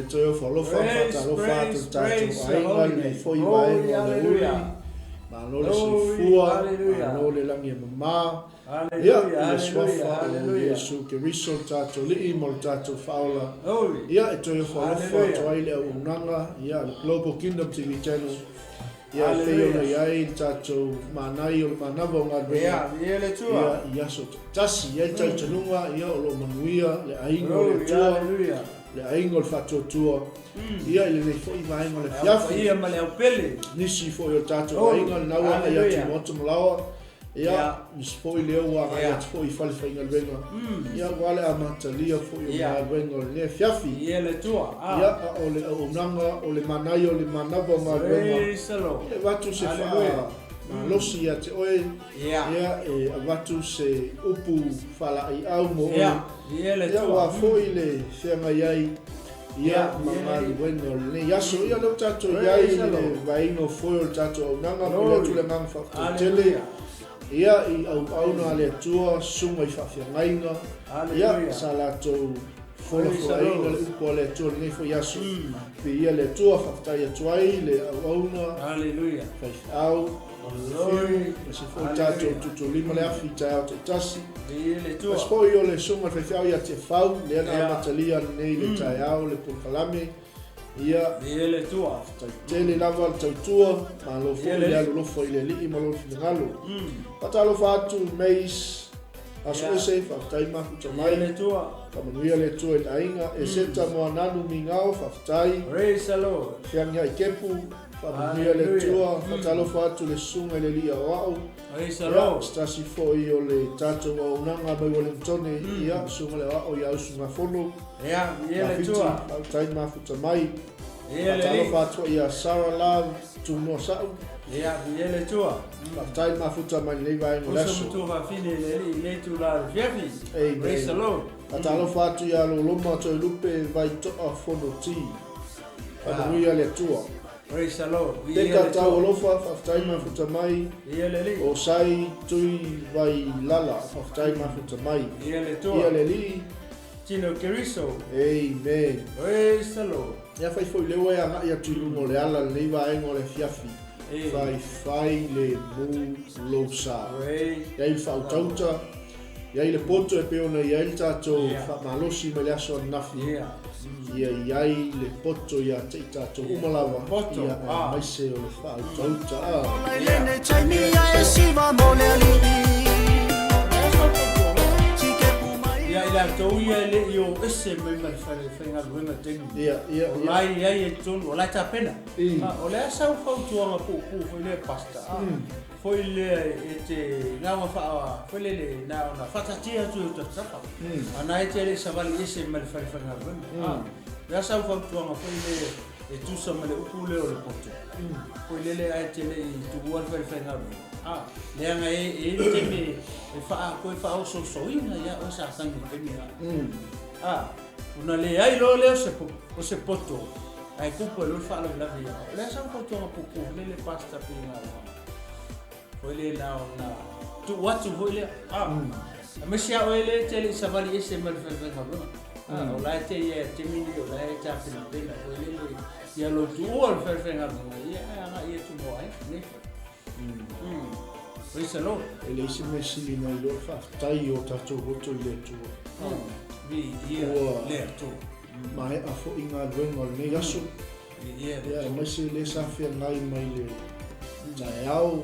toe ofo alofa ma Praise, faatalofa atu praise, i le tatou praise the aiga i holy lenei name. foi Glory, vaega o le aoauli. hallelujah. Malo le Glory, soifua, hallelujah. malo le lagi e mamā. Ia, Hallelujah, i le hallelujah, suafa o hallelujah. Iesu Keriso le tatou Alii ma le tatou Faaola. Glory. Ia, e toe ofo alofa Hallelujah. atu ai le auaunaga, ia, le Global Kingdom TV Channel. Ia, e pei ona Hallelujah. i ai le tatou manai o le manava o galuega. Ia, viia le Atua. Ia, i aso taitasi. I ai le talitonuga, ia, o lo o manuia le aiga o le Glory, Atua, hallelujah. le aiga o le faatuatua. Ia, i lenei foi vaega o le Le au afiafi. paia ma le au pele. Nisi foi o le tatou Glory, aiga, lena ua agai atu i hallelujah. Maota Malaoa. Ia, Ia. nisi foi lea ua agai Ia. atu foi i falefaigaluega. Ia, aua le amatalia foi o Ia. galuega o lenei afiafi. Viia le Atua. Ah. Ia, a o le auaunaga, o le manaia o le manava o galuega. Praise the Lord. E avatu se Hallelujah. faamalosi ia te oe, Ia. ia, e avatu se upu faalaeiau mo oe. Ia, viia le Ia, ua Atua. foi le feagai ai, ia, Ia, ma ia. galuega o lenei aso. Ia, lea ua tatou i ai Praise i the le Lord. vaega o foe o le tatou auaunaga, momoli atu Glory. le agaga faafetai tele. Hallelujah. Ia, i auauna a le Atua, susuga i faafeagaiga, ia, Hallelujah. sa latou Praise the folafolaina Lord. le upu a le Atua i lenei foi aso. Viia le Atua, faafetai atu ai le auauna, Hallelujah. faifeau, Glory. aemaise foi le tatou Hallelujah. tutuulima le afi i taeao taitasi. Viia le Atua. Aemaise foi o le susuga i le faifeau ia Tefau, lea na Ia. amatalia lenei le taeao, le polokalame. Ia, Viia le Atua. faafetai tele lava le tautua, malo foi Ia le le. alolofa i le Alii ma lona finagalo. Faatalofa atu Mace, aso Ia. ese, faafetai mafuta Viia le mai. Atua. Faamanuia le Atua i le aiga, Eseta Moananu Migao, faafetai. Praise the Lord. Feagiai Kepu, faamanuia le Hallelujah. Atua, faatalofa atu le susuga i le Alii Aoao. Praise the Ia, Lord. se tasi foi o le tatou auaunaga mai Wellingtone, ia, susuga i le Aoao ia Usugafono. Ia, viia le Mafiti, Atua. faafetai mafuta mai. Viia le Alii. Faatalofa atu ia Sarah Love, Tunoa Sa'u. Ia, viia le Atua. Faafetai mafuta mai lenei vaega o le Uso aso. matua faafine i le Alii i lenei itula o le afiafi. Amen. Praise the Lord. Faatalofa atu ia Loloma Toelupe Vaitoa Fono T. Faamanuia le Atua. Praise the Lord. Viia Teka le tau Atua. alofa, faafetai mafuta mai. Viia le Alii. O Sai Tui Vailala, faafetai mafuta mai. Viia le Ia Atua. le Alii. Tino Keriso. Amen. Praise the Lord. Ia fai foi lea ua e agai atu i luga o le ala lenei vaega o le afiafi. Eh. Faifai le mu lou sa. Praise. Ia i le faautauta, ia i le poto e pei ona i ai le tatou Ia. faamalosi mai le aso ananafi. Ia. Ia i ai le poto ia te i tatou uma lava. Poto, Ia ah. aemaise o le faautauta. Ah. Lenei taimi ia e siva mo le Alii. Sikepu mai. Ia, i latou ia e le'i o ese mai ma le faigaluega taimi. Ia, ia, O ia. lai ai e totonu, o lai tapena. I. Ah, o le a sau fautuaga puupuu foi lea pastor. Ah, Foi lea e te na ona faa, foi lele na ona faatatia atu e o tafatafa. Ana e te le'i savali ese mai le fale faigaluega. Ah, le a sau fautuaga foi lea e tusa ma le upu lea o le poto. Foi lele ae te le'i tuua le fale faigaluega. Ah, leaga e e i le taimi e faa koe faaososoina ia oe sa tagi i le taimi lena. Ah, ona leai loa lea o se o se poto, ae kupu ai loa le faalavelave ia. O le a sau fautuaga puupuu foi lele pastor pe galuega. Foi le na ona tuu atu foi lea. Ah, aemaise a oe lea e te le'i savali ese mai le faigaluega. Ah, o la e te ia taimi nei o la e tapenapena foi lele ia lou tuua le faigaluega. Ia ae agai atu mo ai nei foi. Praise the Lord. E leai se mea sili nai lo le faafetai o tatou loto i le Atua. Viia Ua. le Atua. Maea foi galuega o lenei aso. Viia le Ia, Atua. aemaise lea sa feagai mai le taeao,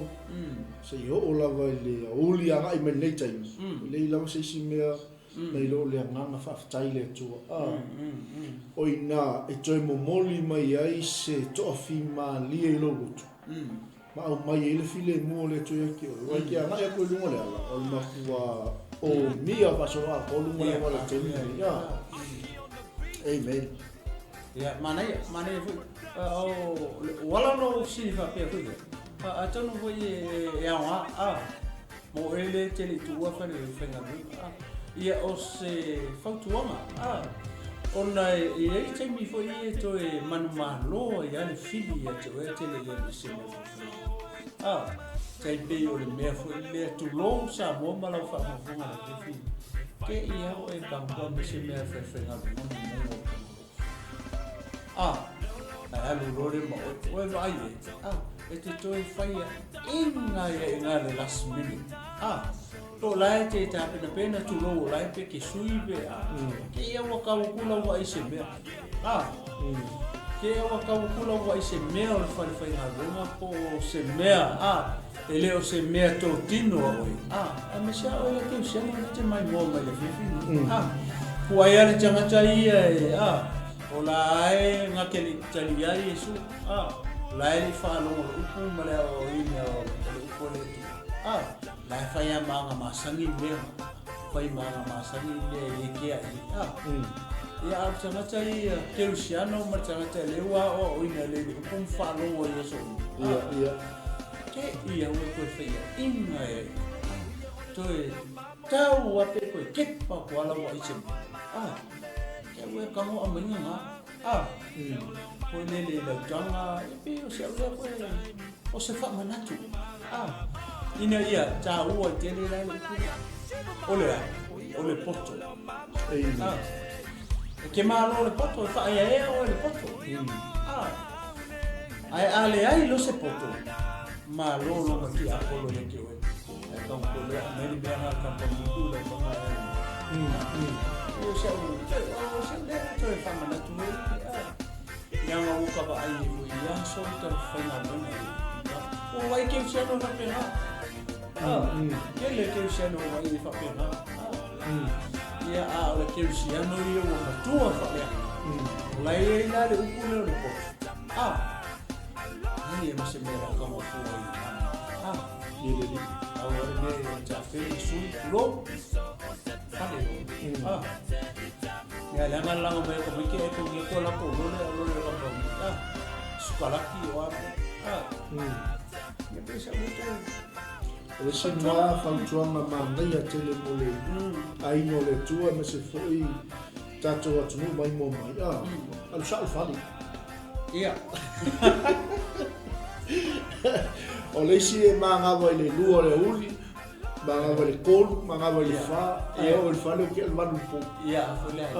seia oo lava i le aoauli agai mai lenei taimi. E leai lava se isi mea nai lo le agaga faafetai le Atua. Ah, o i ina e toe momoli mai ai se toafimalie i lou loto. Ma aumai ai le filemu o le Atua ia te oe. Aua e te agai atu i luga o le ala, o le matua o mia faasologa atoa luga o le auala i le taimi lenei. Ah. Amen. Ia, manaia, manaia foi. Ah, o o ala ona ou fesili faapea foi lea. Ah, atonu foi e e aoga, ah, mo oe lea e te le'i tuua fale faigaluega. Ah, ia o se fautuaga, ah, ona e i ai taimi foi ia e toe manumalo ai lava le fili ia te oe e te le'i alu ese mai le faigaluega. Ah, tai pei o le mea foi lea tulou Samoa ma lau faafofoga i le fili. Te i a oe e pagapaga ma se mea e faifaigaluega ma maua o le pagalofa. Ae alu loa lea ma oe. Oe vaai e, e te toe faia iga ia iga le last minute. Po o la e te tapenapena tulou o la e pe ke sui pe a. Ke ia ua kau aku lau vaai i se mea. Ke ia ua kau aku lau vaai i se mea o le fale faigaluega po o se mea, e le o se mea totino a oe. Aemaise a oe le kerisiano e te maimoa mai le afiafi lenei. Puai a le tagata ia e, o la e gake le i tali ai Iesu, o la e le i faalogo le upu ma le aoaoina o le upu a le Atua. La e fai a ma aga masani mea, fai ma aga masani mea e le kea i ai. Ia, a o le tagata ia kerisiano ma le tagata e le ua aoaoina lelei le upu ma faalogo i aso uma. Ke ia ua toe faiaʻiga e ai. Toe tau ape koe kepa ko ala ua i se mea. Ke ua e kagoa mainga ngā. Koe lele i lautaga, e pe o se au lea koe o se whaamanatu. Ina ia tāua i tele la le upu. O le a, o le poto. E ke malo le poto, e whaeaea o le poto. Ae a leai lo se poto, malo longa ki Apollo ia ke oe. Ae kau ko lea, mai le mea ngā kampani ku lau tanga e. O se au, o se au lea toe whamanatu e. Ia ngā uka wa ai e fo ia so ta whainga lunga e. O wai ke usiano whapenga. Ke le ke usiano wai e whapenga. Ia a o le ke usiano ia ua matua whalea. O lai e ina le upu leo le poto. Nei e ma se mea ka mo fua i. Ia le li. Au le mea e ta fe sui lo. Hale. Ia le anga langa mai ko mai ke e ko ngi ko la ko lo le lo le ka pa. Sukalaki o a. Ia pe sa mo te. O le isi na fautuaga manaia tele mo le aiga o le Atua aemaise foi tatou atunuu maimoa mai, alu sao le fale. Ia. O le isi e magava i le 2 o le aoauli, magava i le 3, magava i le 4, ae oo i le fale ua tea le 8 i le po. Ia, foi lea.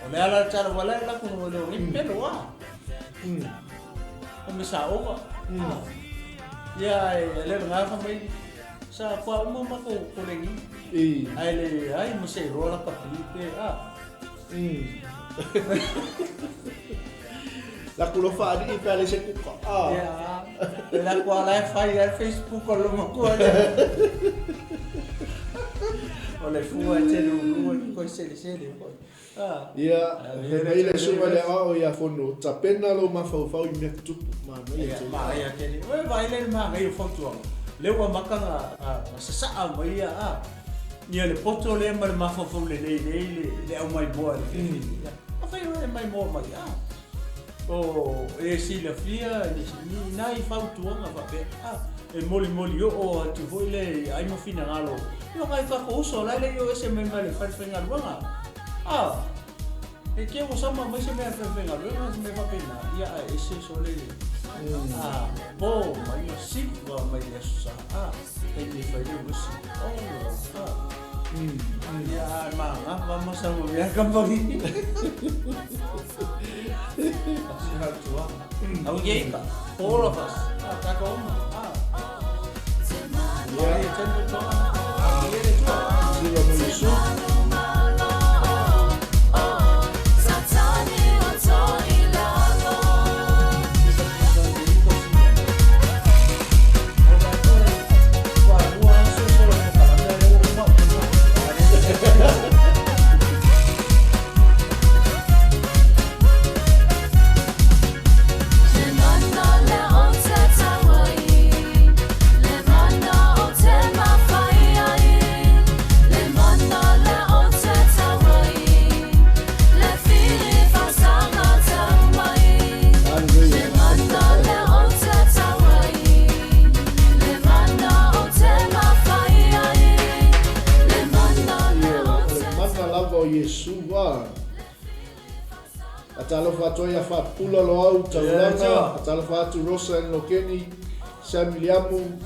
O le ala tala wala la ku no le o pelo a. O me sa ova. Ia e le nga fa mai sa kwa uma ma ko ko lengi. Ai le ai mo se rola ka pe a. La ku lo whaariri pe ale se kuka. Ia. E la ku ala e whai ai Facebook o lo makua le. O le fua e te lulu e koe sele sele. Ia, he mai le suva le ao ia fono, tapena lo mafaufau i mea tutupu. Manaia tele. Manaia tele. Oe vai le manaia o fautuaga. Le ua maka nga sasaa mai ia a. Ia le poto le ma le mafaufau le lei lei le au mai moa le fifi. A fai oe mai moa mai a. O e silafia ni nai fautuaga faapea. E moli moli o atu foi le ai mo finagalo. Ia ngai ka ko uso la le yo ese mai mai le fale faigaluega. E ke ua sama mai se mea faigaluega se mea faapena. Ia a ese so le. Po mai ma siva mai le aso sa. Taimi fai le usi. Ia a ma nga ma ma sa mo mea kampani. Si hautua. Au ye ka. All of us. Tātou uma. Ia. Ia tenu toa. Ia le tua. Siva mo Iesu. Hallelujah. Ia, o le mana lava o Iesu a. A talofa atu ai a faapula lo au taulaga, a talofa atu Rosa and Lokeni, Sam Liamu,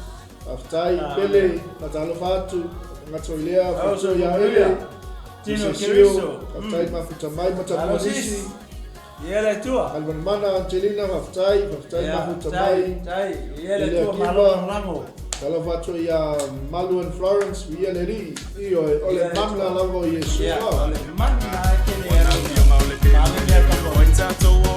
Faafetai, Pele, a talofa atu, Gatoilea, Fautua ia Ele, Tino Sesio, Keriso. Faafetai mafuta mai ma Alo, sis. tapuanisi. Ia le Atua. Alimanamana Angelina, faafetai, faafetai mafuta mai. Tai, ia le Atua malo lagolago. Talofa atu ia Malu and Florence, viia le Alii. Ioe, o le mana lava o Iesu. Ia, o le mana e te le au. Malu mea katoa.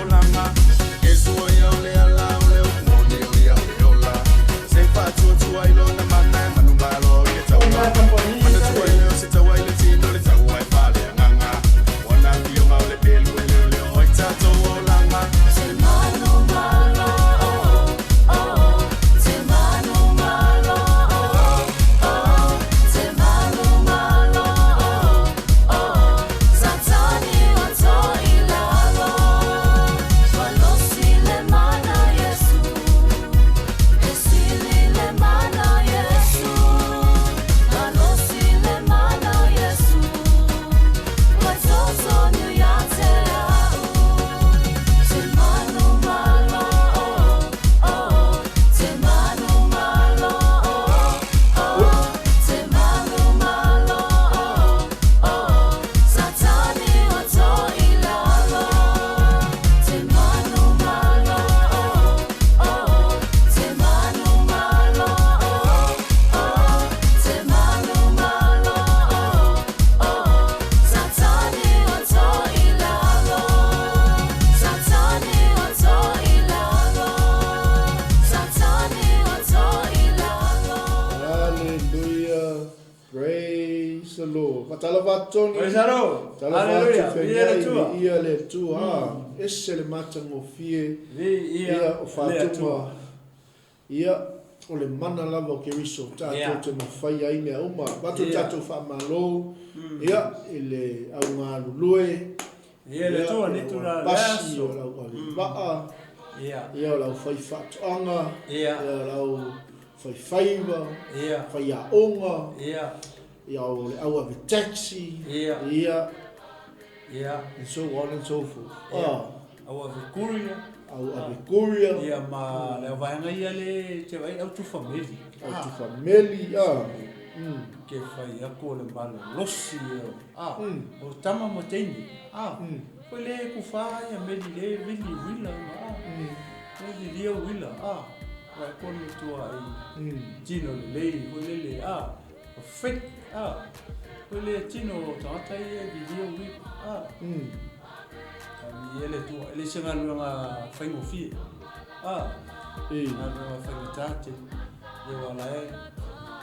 Hallelujah. Praise the Lord. Faatalofa atu Tony. Praise the Lord. Talofa atu Hallelujah. Viia le Fegai, Atua. viia le Atua. Ese le matagofie. Viia Ia o le faatuga. Atua. Ia o le mana lava o Keriso. Tatou te mafai ai mea uma. Avatu le tatou faamalo. Ia i le augalulue. Ia le Ia Atua o ni lau tula le pasi, aso. o lau alevaa. Ia. Ia o lau faifaatoaga. Ia. Ia o lau faifaiva. Ia. Faiaoga. Ia. Ia o le au ave taxi. Ia. Ia. Ia. And so on and so forth. Ia. Ah, Au ave courier. au ave courier. Ia ma le vaega ia le te vai au tufa meli. Au tufa meli. Ah. Ke fai aku o le malolosi e o. Ah. O tama mo teine. Ah. Koe le kufa ia meli le vili wila ma. Ah. Le vili wila. Ah. Vai konu tua i tino le lei koe le le. Ah. O fit. Ah. Koe le tino o tangata ia vili wila. Ah. Ia le tua, le se galuega faigofie. Ah. Galuega faigata Ia wala e.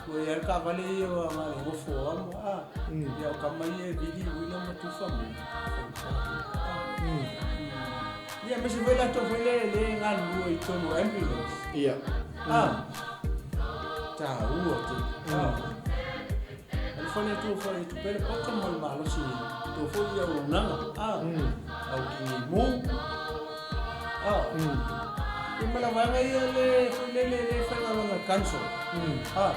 Ua ia ka vale ia wa ma le ngofo amo. Ah. Ia o kama ia vili wila ma tufa mo. Ia me se foi la to foi le le galua i tonu ambulance. Ia. Ah. Ta ua te. Ah. Ale fale tu fale tu pele pota mo le malosi. Tu foi ia o nanga. Ah. Au ki mu. Ah. I mala vaega ia le foi le le le whainga kanso. Ah.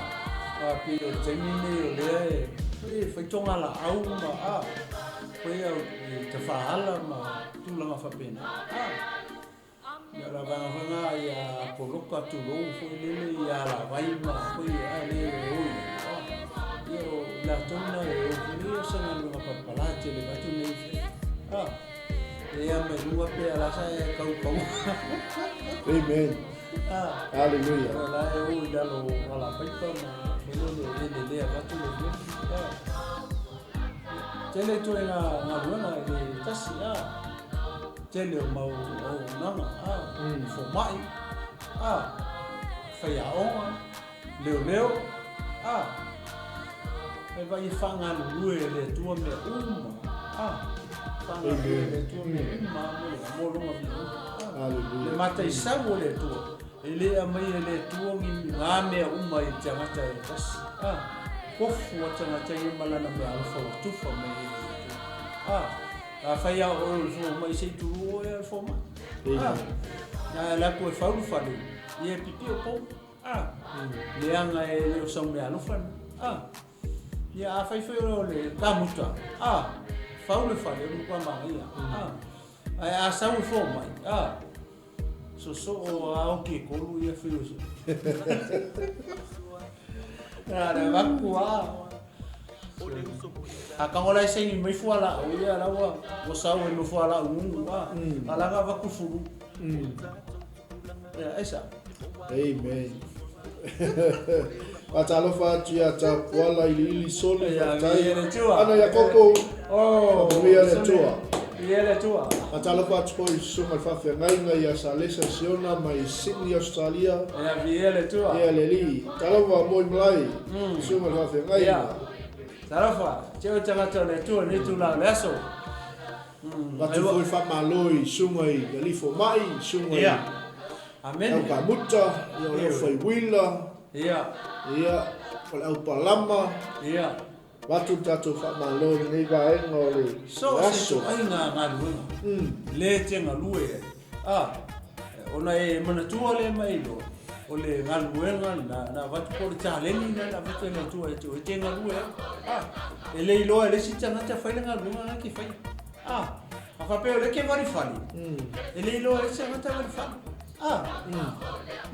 A pi o taimi nei o lea e e whaitonga la au ma ah. Foi au i te whahala ma tūlanga whapena. Ah. Ia la vaega whanga ia poloka tūlou foi lele ia la vai ma foi a le e oi. Ah. Ia o la tona e o foi o sanga lunga papala te le batu nei. Ah. Ia me lunga pe ala sa e kau kau. Amen. Ah. Hallelujah. O la e o i lalo ala paipa ma foi le le le le avatu le le. Ah. Tele tu e ngā luanga i le tasi, ah. Tele o mau o nanga, ah. Fomai, ah. Whaiaonga, leo leo, ah. E vai whangalulue le tua mea uma, ah. Whangalulue le tua mea uma, mo le amolonga vi uma. Hallelujah. Le mata i sau o le tua. E le a mai e le tua ngi ngā mea uma i te angata e tasi. Ah. Kofu o te angata i malana mea alofa o tufa mai e le tua. Ah. A whai au o le fō mai sei turu o e le fō mai. Ah. Nā la koe whauru wharu. I e pipi o pō. Ah. Le anga e leo sau mea alofa. Ah. Ia a whai whai o le kamuta. Ah. Whauru whare o nukua mangia. Ah. Ai a sau e fō mai. Ah. So so o a oki e kolu ia whiu so. Nā re waku a. A kangola e saini mai fuala o ia la ua ua sau e mo fuala u a. Alaga va kufuru. Ia esa. Amen. Faatalofa atu ia Tapuala iliili soli Ia faafetai. ia le tua. Ana ia koko. Oh. Faamanuia le Atua. Ia le tua. Faatalofa atu foi i susuga i le faafeagaiga ia Salesa Siona mai Sydney, Australia. Ia ia le tua. Ia le alii. Talofa moi malai. Susuga i le faafeagaiga. Ia. Talofa, teo tagata o le Atua nei tula o le aso. Avatu foi le faamalo i susuga i alii fomai, susuga i Ia. Amen. aukamuta, ia o le aufaiuila, Ia. ia o le aupalama. Ia. Avatu le tatou faamalo i lenei vaega o le So se aso. tuaiga galuega. Le te galue ai. Ah, ona e manatua le mai loa. O le galuega na na avatu po o le taleni na na avatu e le Atua e te e te galue ai. Ah, e le iloa e le isi tagata fai le galuega na ke fai. Ah, a faapea o le ke valifali. E le iloa e le isi tagata valifali. Ah,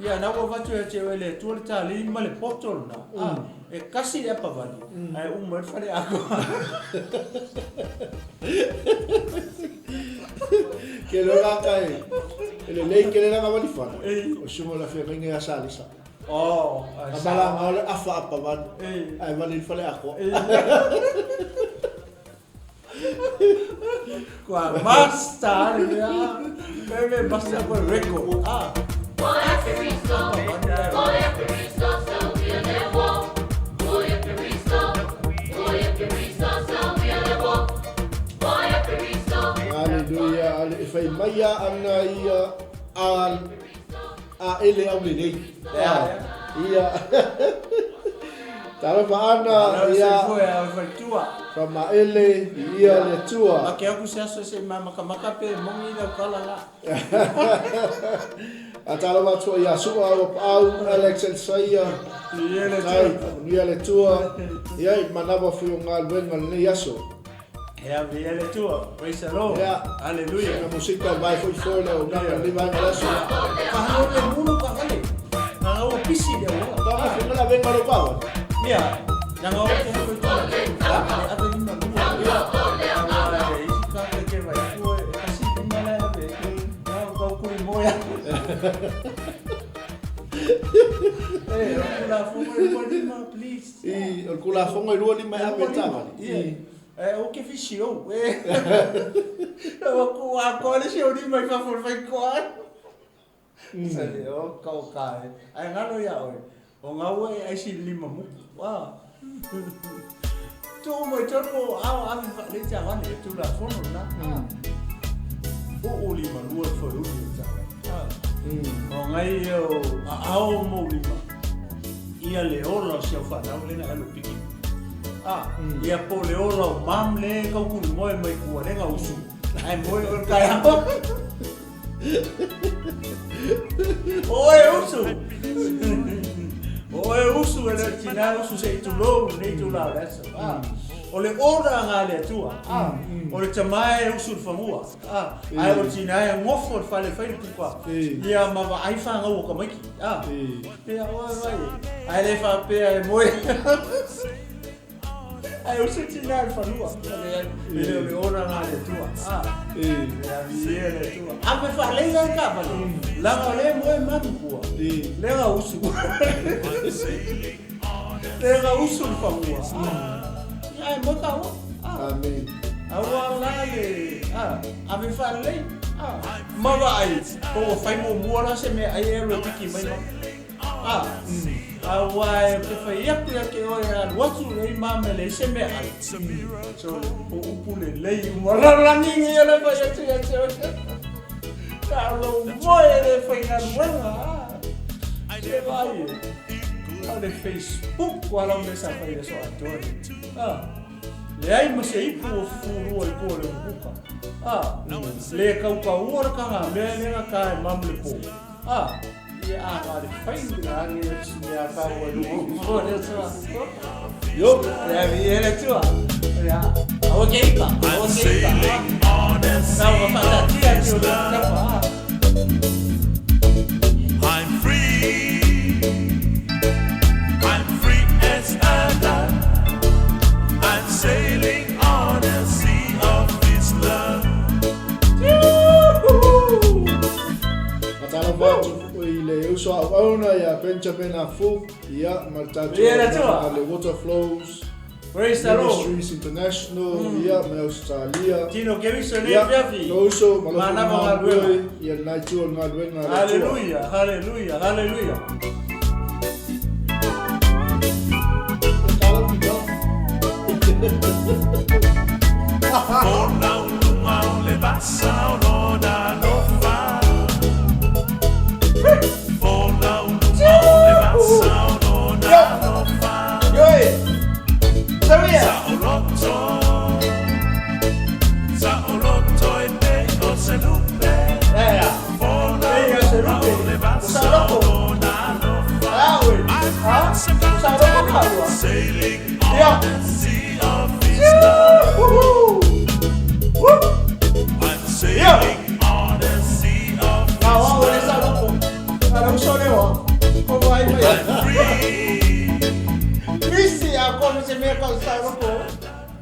ia na ua avatu ia te oe e le Atua le taleni ma le poto lena. Ah, e kasi le apavali. Ae uma ai le fale akoa. Ke le la ka e. E le lei ke le langa valifali. O susuga i le afeagaiga ia Salesa. Oh, ai A sa. malanga o le afa apavali. Eh. Ae vali i le fale akoa. Kua master le mea. Pepe master ko record. Ah. Hallelujah. Ale e fai mai a ana ia a a ele au lelei. Ia, Ia. Talofa ana ia Ia. Ia faletua. Famaele ia le Atua. Ma ke aku se aso se mamakamaka pe mongi lau kala la. A talofa atu ia Sua au paau Alex Elsaia. Ia le Tai, tua. ia le Atua. Ia i manawa fui o ngā luenga lenei aso. Ia ia le tua. Praise the Lord. Ia. Hallelujah. Nga musika vai foi foi le o ngā le vaenga le aso. Fahalo le mulu ka hale. Nga o pisi le o. Tau nga la venga lo pawa. Ia. Nga o ke hako i tua. Le ave lima lua. Ia. Aua e isi ka ke ke vai tua e kasi lima le ave. Nga o kau kuri moea. Eh, o kula fongo e lua lima, please. I o le kula fongo e lua lima e ave tavali. Ia. Eh, o ke fisi ou. Eh. O ku a ko le si o lima i fafo le fai koa. Sa le o kau ka e. Ai ngalo ia oe. O ngau e ai si lima muku. Wa. Tu mo tonu o ao ave fa le tia vale tu la fono na. O o lima lua fo ulu le tia. Ah. O ngai o a ao mo lima. Ia le ola o si au whanau le na alo piki. Ah, ia po le ola o mam le kau kuru moe mai kua lenga usu. Ai moe o kai ao. Oe usu. Oe usu e le tina usu se i tulou nei tulau le aso. Ah, o le ora ngā le atua. Ah, o le tamae usu le whangua. Ah, ai o tina e ngofo le whale whai le puka. Ia mawa ai whangau o ka maiki. Ah, pea oe vai. Ai le whapea e moe. Ai usu tina e whanua. Le le le ora ngā le atua. Ah, ia vie le atua. A me whalenga e ka wale. Langa le moe manu kua. Lega usu. Lega usu le whangua. Ah, ia e moe ka oa. Ah. Amen. Aua la le a ave whalei a mawa ai po o whai mo mua la se mea ai e ro piki mai ma a aua e te whai aku ia ke oe a luatu lei mame le se mea ai so o upu le lei umalalangi ia le whai atu ia te oe ka lo moe le whai ngā ruenga a te vai e a le Facebook wa la mesa whai e so atoa a Le ai ma se ipu o furua i kua le muka. Ah, le kaukaua le kanga mea le nga ka e mam le po. Ah, ia a nga le whai nga nge si mea ka ua lu o le tua. Yo. Ia vi e le tua. Ia, awa ke ipa, awa ke ipa. Nā ua whatatia te o le tapa. I'm free. I'm free as a dove. I'm auauna ia Benjamin Afu, ia, ma le tatou Ia le Atua. auaunaga le Water Flows Praise the Lord. Ministries International, ia, mai Ausetalia. Tino Keriso nei Ia, fiafi. lou uso ma lou Manava finagalo galuega. ia lenā itu o le galuega a le Atua. Hallelujah, hallelujah, hallelujah. Yoi! Saria! Ea! Ei, o se lupe! O sa loko! Ah, ue! Ah? O sa loko kaua! Sailing Ia! on the sea of his love. Woohoo! Woo! I'm sailing on the sea of Ah, his wa o le sa love. loko! Ala uso le wa! Ko vai mai! Free. Misi a kono se mea kau sa loko!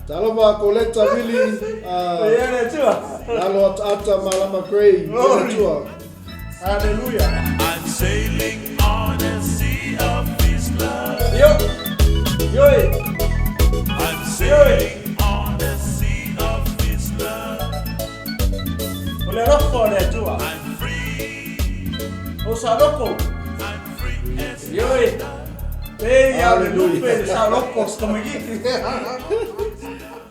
Talofa Coletta Vili, ah, Ia le Atua! lalo ataata Malama Gray, ia le Glory. Atua. Hallelujah! I'm sailing on the sea of his love. Yo! Yoi! I'm sailing on the sea of his love. O le loko o le Atua! I'm free. O sa loko! I'm free as Yoi! Ei, a le Hallelujah. lupe le sa loko stomagiki!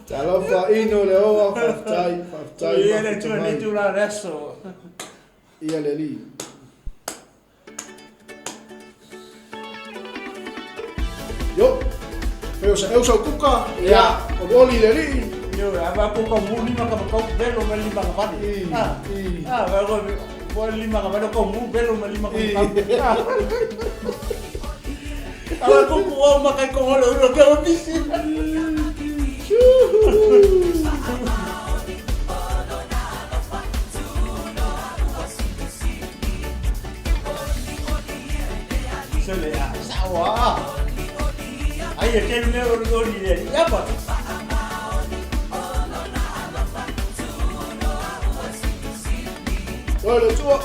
Talofa ino le oa, faafetai, faafetai, Ia le faafetai Atua mai. nei tula le aso! Ia le alii. Yo, pei o sa eu sau kuka, ia, olioli le alii. Yo, a va ko ko mu lima ka ko belo ma lima ka vale. I, Ah, i. ah, va ko ko lima ka vale ko mu belo ma lima ka I. ka. Ah. ko ko o ma kai ko lo lo ke o bisi. Sele a sawa. Ai e te me o lo ni le. Ya pa. Oi le Atua.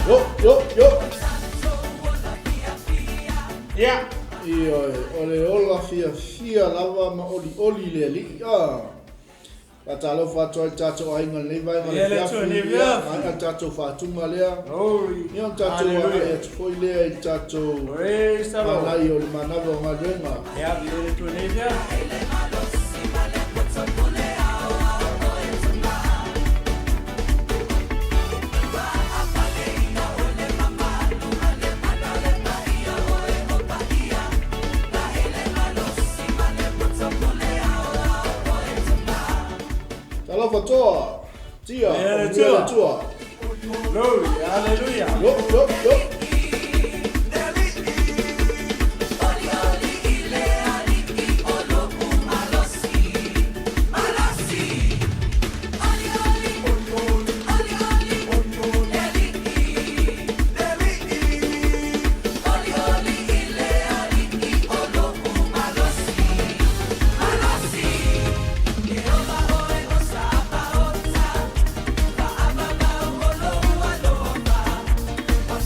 Yo, yo, yo. Ya. Ioe, o le ola fiafia lava ma olioli le alii. Ah. Faatalofa atu ai le tatou aiga lenei vaega Ia le le Atua fiafi, nei ia, fiafi. maea le tatou faatuga lea. Glory. Ia o le tatou agai atu foi lea i le tatou Praise the Lord. malai o le manava o galuega. Ya, le Atua nei fiafi. Talofa toa, tia, Ia le o le Atua. Atua. Glory. Hallelujah. Yo, yo, yo.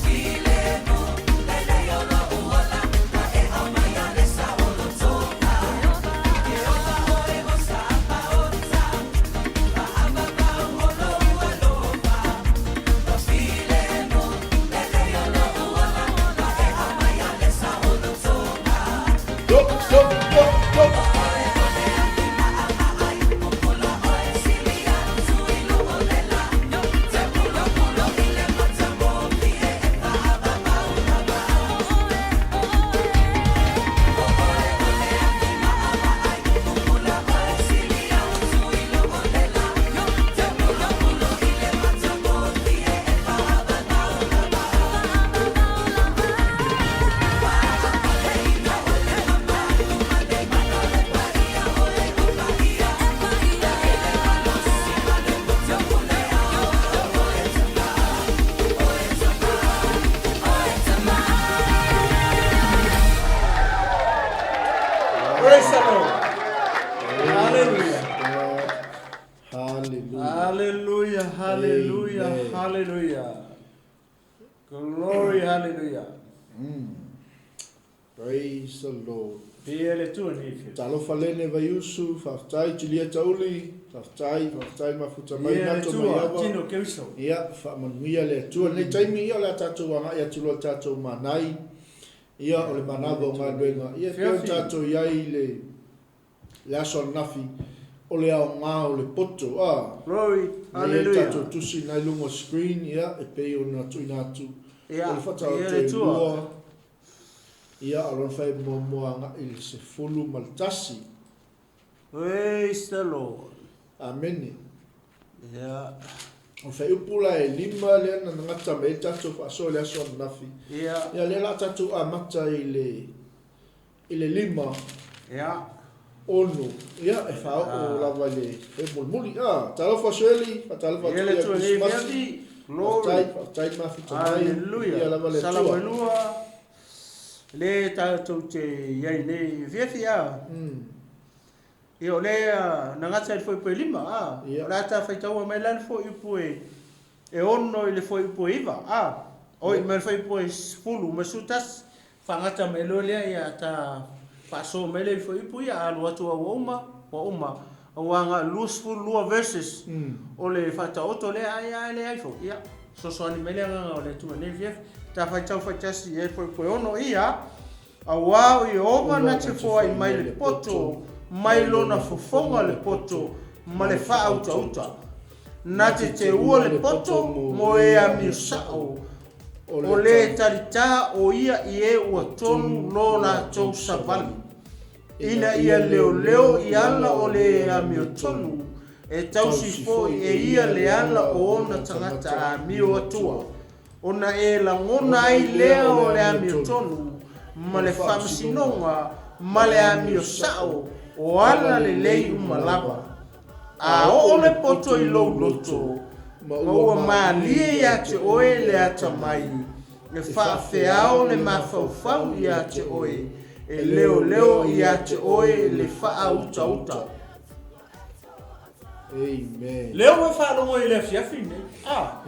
Feel Haleluia. Haleluia, haleluia, Amen. haleluia. Glory, haleluia. Praise the Lord. Pia le Atua nei afiafi. Talofa lene Vaiusu, faafetai Julieta Uli, faafetai, faafetai Mafuta mai Pia le Nato mai Atua, Ava. tino Keriso. Ia, faamanuia le Atua. Lenei taimi, ia, o le a tatou agai atu loa i le tatou manai. Ia, o le manava o galuega. Ia, e pei ona Fiafi. tatou i ai i le, le aso ananafi, o le aoga o le poto. Ah, Glory, na i ai haleluia. tatou tusi na i luga o screen, ia, e pei ona tuuina atu. Ia, O le pia whataoto le e Atua. lua, ia, o lona whai muamua agai i le 11. Praise the Lord. Amene. Ia, O whai upu la e 5 lea na ngata me tatou whaasoa le aso ananafi. ia, Ia lea la tatou amata i le, i le 5, ia. 6. Ia, e whaoo Ah. lava i le e mulimuli. Ah, talofa Shirley, talofa Pia le atu ia Atua nei Christmas. afiafi. Glory. Faafetai, faafetai mafuta mai. Haleluia. Ia lava le Atua. Salamalua. Le tatou te i ai nei afiafi a. Ia o le na gata i le fuaiupu e 5 a. Ia. O le a tafaitaua mai la le fuaiupu e 6 i le fuaiupu e 9 a. Oi ma le fuaiupu e 10 ma 11. Faagata mai loa lea ia ta faasoa mai lea i le fuaiupu ia alu atu au ua uma, ua uma. Auaga 22 verses o le faataoto lea ai ai le ai foi. Ia, sosoani mai le agaga o le Atua nei afiafi. Tafaitau faatasi i ai le fuaiupu e 6 ia. Auā o Ieova na te foai mai le poto, mai lona fofoga le poto, ma le faautauta. Na te teua le poto mo e amio sao, o le talitā o ia i e ua tonu lo latou savali. Ina ia leoleo i ala o le amio tonu, e tausi foi e ia le ala o ona tagata amio atua. Ona e lagona ai lea o le amio tonu, ma le faamasinoga, ma le amio sao, o ala lelei uma lava. A oo le poto i lou loto, ma ua malie ia te oe le atamai, e faafeao le mafaufau ia te oe, e leoleo ia te oe le faautauta. Amen. Lea ua faalogo i le afiafi nei. A,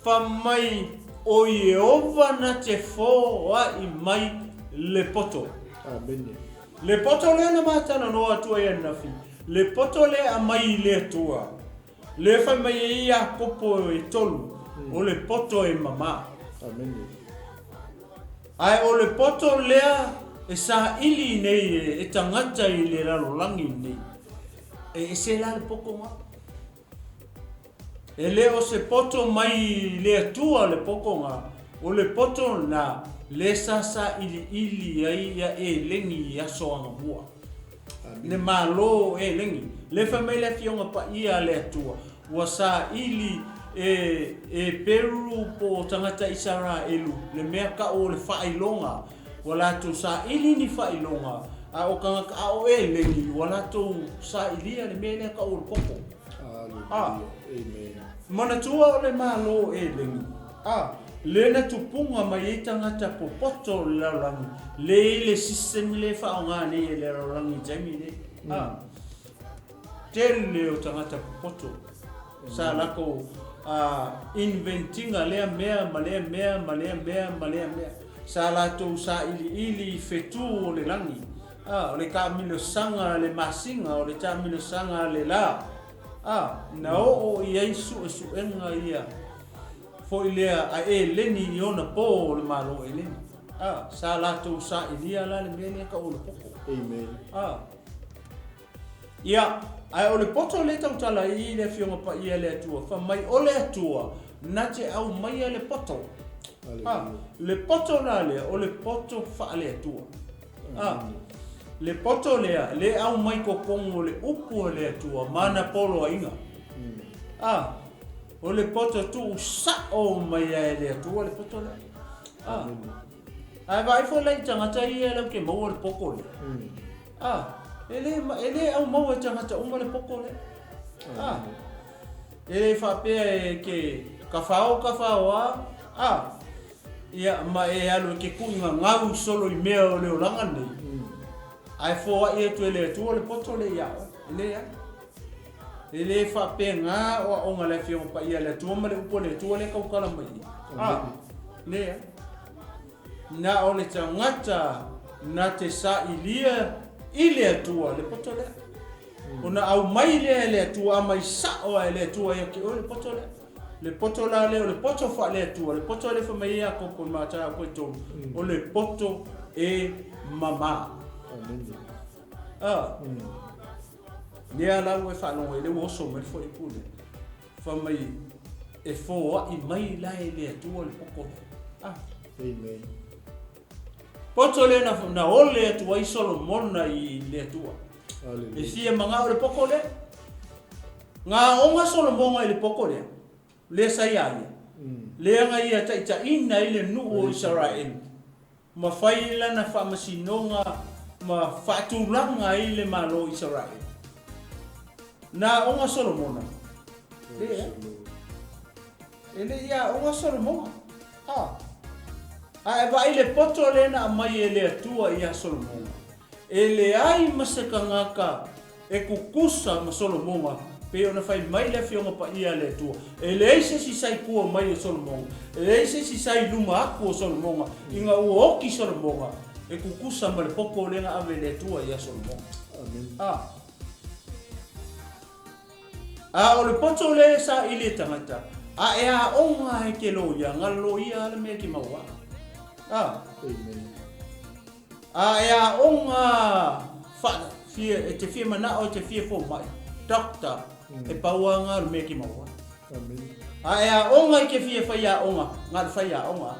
fa mai o Ieova na te foai mai le poto. Amene. Le poto lea na matalanoa atua i ananafi. Le poto lea aumai i le Atua. Le fai mai e ia kopo e tolu. O le poto e mamā. Amene. Ae o le poto lea e saili nei e tagata i le lalolagi nei. E ese la le pokoga. E le o se poto mai le Atua le pokoga. O le poto na le sa sailiili ai ia elegi i aso agamua. Le malo o elegi. Le fai mai le afioga paia a le Atua. Ua saili e e Peru po o tagata Isaraelu le mea ka'u o le faailoga. Ua latou saili ni faailoga. A o tagata a o elegi ua latou sailia le mea lea ka'u o le koko. Hallelujah. Amen. Manatua o le malo o elegi. A, le na tupuga mai ai tagata popoto o le lalolagi. Le i le system le faaaogā nei e le lalolagi i taimi nei. A, tele o tagata popoto. Sa lakou inventiga lea mea ma lea mea ma lea mea ma lea mea. Sa latou sailiili i fetū o le lagi. A, o le taamilosaga a le masina, o le taamilosaga a le lā. A, na oo i ai suesuega ia foi lea a eleni i ona pō o le malo eleni. A, sa latou sailia la le mea lea ka'u o le poko. Amen. A, ia, ae o le poto le tautala i le afioga paia le Atua. Fai mai o le Atua na te aumaia le poto. A, Hallelujah. le poto la lea o le poto faale-Atua. A, le poto lea le aumai totonu o le upu a le Atua ma ana poloaiga. A, o le poto tuusa'o mai ai e le Atua le poto lea. A, ae vaai foi la i tagata ia lau ke maua le poko lea. A, e le e le aumaua e tagata uma le poko lea. A, e le faapea e ke kafao kafao a, a, ia ma e alu e ke kuʻigagau solo i mea o le olaga nei. Ae foaʻi atu e le Atua le poto le iā oe. E leai. E lē faapegā aoaoga a le Afioga Paia a le Atua ma le upu a le Atua lea e tautala mai i. A, leai. Na o le tagata na te sailia i le Atua le poto lea. Ona aumai lea e le Atua, aumai sao lava e le Atua ia te oe le poto lea. Le poto la lea o le poto faale-Atua, le poto lea e fai mai ai Iakopo i le mataupu e 3, o le poto e mamā. Amene. A. Lea la ua e faalogo ai, lea ua oso mai le fuaiupu lea. Fai mai e foai mai la e le Atua le poto lea. A. Amen. Poto lea na, na ole atu ai Solomona i le Atua. Hallelujah. E fia mangao le poko lea. Gaoga Solomona i le poko lea. Lea sa ia ia. Lea na ia taitaiina ai le nuu o Isaraelu. Ma fai lana faamasinoga ma faatulaga ai le Malo o Isaraelu. Na aoga Solomona? Leai. E le i aoga Solomona. A. A e vaai i le poto lea na aumai e le Atua ia Solomona, e leai ma se tagata e kukusa ma Solomona, pei ona fai mai le Afioga Paia a le Atua, e leai se isi sa i tua mai o Solomona, e leai se isi sa i luma atu o Solomona, ina ua oti Solomona, e kukusa ma le poto lea na ave e le Atua ia Solomona. Amene. A. A o le poto lea e saili e tagata, a e aoga e ke loia, na loia a le mea ke maua. A. Amen. A e aoga fa, fia, e te fia manao e te fia fomai, doctor, e pau a nga le mea ke maua. Amen. A e aoga i ke fia fai aoga, nga le fai aoga.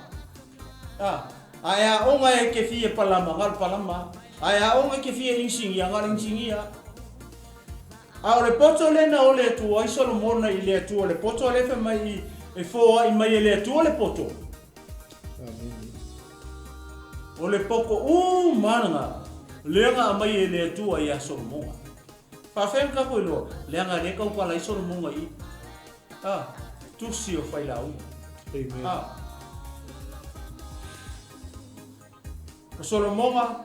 A, a e aoga e ke fia palama, nga le palama. A e aoga i ke fia inisinia, nga le inisinia. A o le poto lea na ole atu ai Solomona i le Atua, le poto lea fai mai i, e foai mai e le Atua le poto. Amene. O le poko uma lena, lea na aumai e le Atua ia Solomona. Faafeai na tatou iloa, leaga lea tau pala ai Solomona i i. A, tusi o Failauga. Amen. A. O Solomona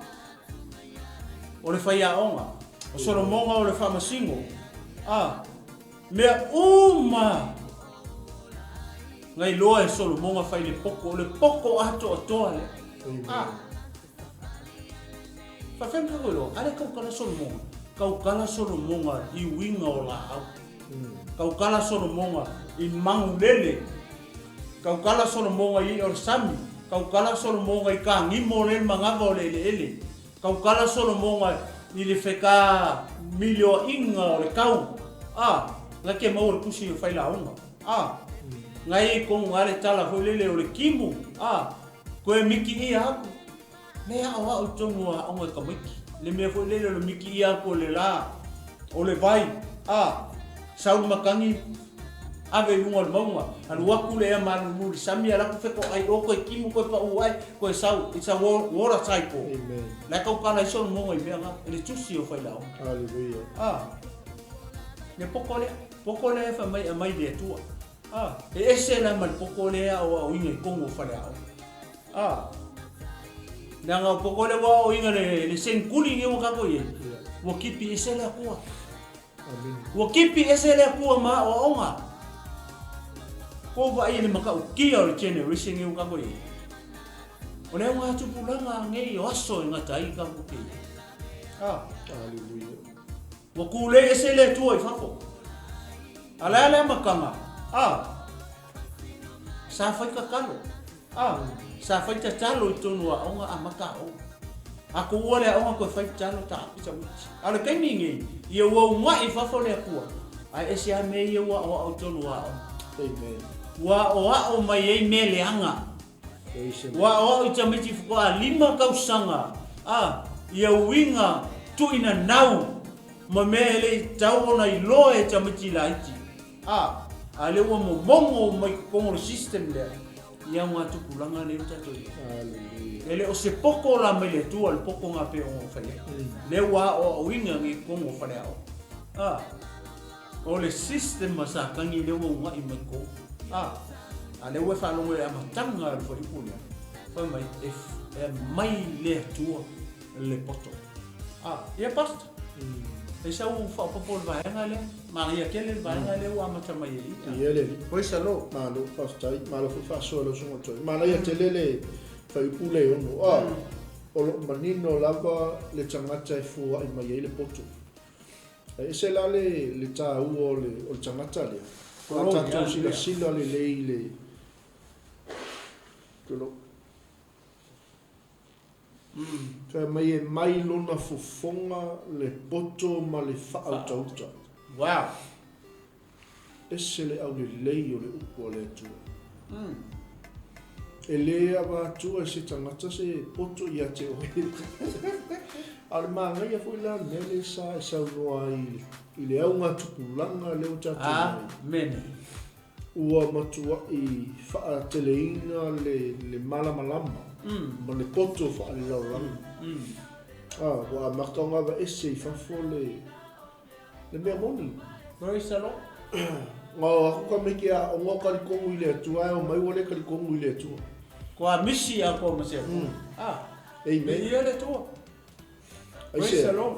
o le faiaoga, o Solomona o le faamasino, a, mea uma na iloa e Solomona fai le poko, o le poko atoatoa lea. A, faafeai ma tatou iloa, a lea tautala Solomona, tautala Solomona i uiga o laau. Tautala Solomona i magulele. Tautala Solomona i i'a o le sami. Tautala Solomona i kagimo o le manava o le eleele. Tautala Solomona i le feka milioa'iga o le kau. A, na ke maua le tusi o Failauga. A, na i tonu a le tala foi lele o le kimu. A, koe miki ia aku. Me aʻoaʻo i tonu o aoga i tamaiti. Le mea foi lele o le miki ʻia aku o le lā, o le vai, a, sau le matagi, ave i luga o le mauga, alu atu le ea malulu i le sami, alu atu fetoai o koe timu koe paʻu ae, koe sau, it's a water cycle. Amen. La e tautala ai Solomona i mea na, i le tusi o Failauga. Hallelujah. A, le poko lea, poko lea e fai mai e aumai i le Atua. A, e ese la ma le poko lea e aoaoina i tonu o faleaoga. A, leaga o poko lea ua aoaoina le, le sengkuli nei ua tatou i ai, ua kipi ese le Atua. Ua kipi ese le Atua ma aoaoga. Kou vaai i le matautia o le generation nei ua tatou i ai. O le auga tupulaga nei o aso e gata ai tatou te i ai. A. Hallelujah. Ua kūlei ese le Atua i fafo. A le a le amataga? A. Sa fai tatalo. A. Sa fai tatalo i tonu o aoga amata aoga. A tuua le aoga toe fai tatalo taape tamaiti. A o le taimi lenei, ia ua una'i i fafo le Atua, ae ese lava mea ia ua aoao i tonu o aoga. Amen. Ua aoao mai ai mea leaga. Ua aoao i tamaiti faatoa 5 tausaga, a, ia uiga tuuina nau ma mea e le i tatau ona iloa e tamaiti laiti. A, a lea ua momogo mai totonu o le system lea, ia nga tupulaga lea ua tatou i ai. E le o se poko la mai le Atua le poko nga pei ona ou fai atu. Lea ua aoaoina nei totonu o faleaoga. A, o le system a Satani lea ua una'i mai totonu. A, a lea ua e faalogo i le amataga o le fuaiupu lea, fai mai e, e aumai le Atua le poto. A, ia Pastor. E sau faaopoopo o le vaega lea. Manaia tele le vaega lea ua amata mai ai. Ia le alii. Praise the Lord. Malo faafetai, malo foi faasoa i lau susuga Toeaina. Manaia tele le fuaiupu lea e 6. A, o lo o manino lava le tagata e fua'i mai ai le poto. Ae ese la le le taua o le o le tagata lea. A tatou silasila lelei i le tulou. Fai mai e mai lona fofoga le poto ma le faautauta. Wow! Ese le aulelei o le upu a le Atua. E le avatua e se tagata se poto ia te oe. A o le manaia foi la o le mea lea sa e saunoa ai i le augatupulaga lea ua tatou i ai. Amene. Ua matua'i fa'ateleina le le malamalama ma le poto fa'alelalolagi. A, ua amata ona aveese i fafo le le mea moni. Praise the Lord. Na o aku ka meke a'oga o talitonu i le Atua ae omai ua le talitonu i le Atua. Kua misi atoa ma se Atua. A, Amen. Viia le Atua. Praise Aisea? the Lord.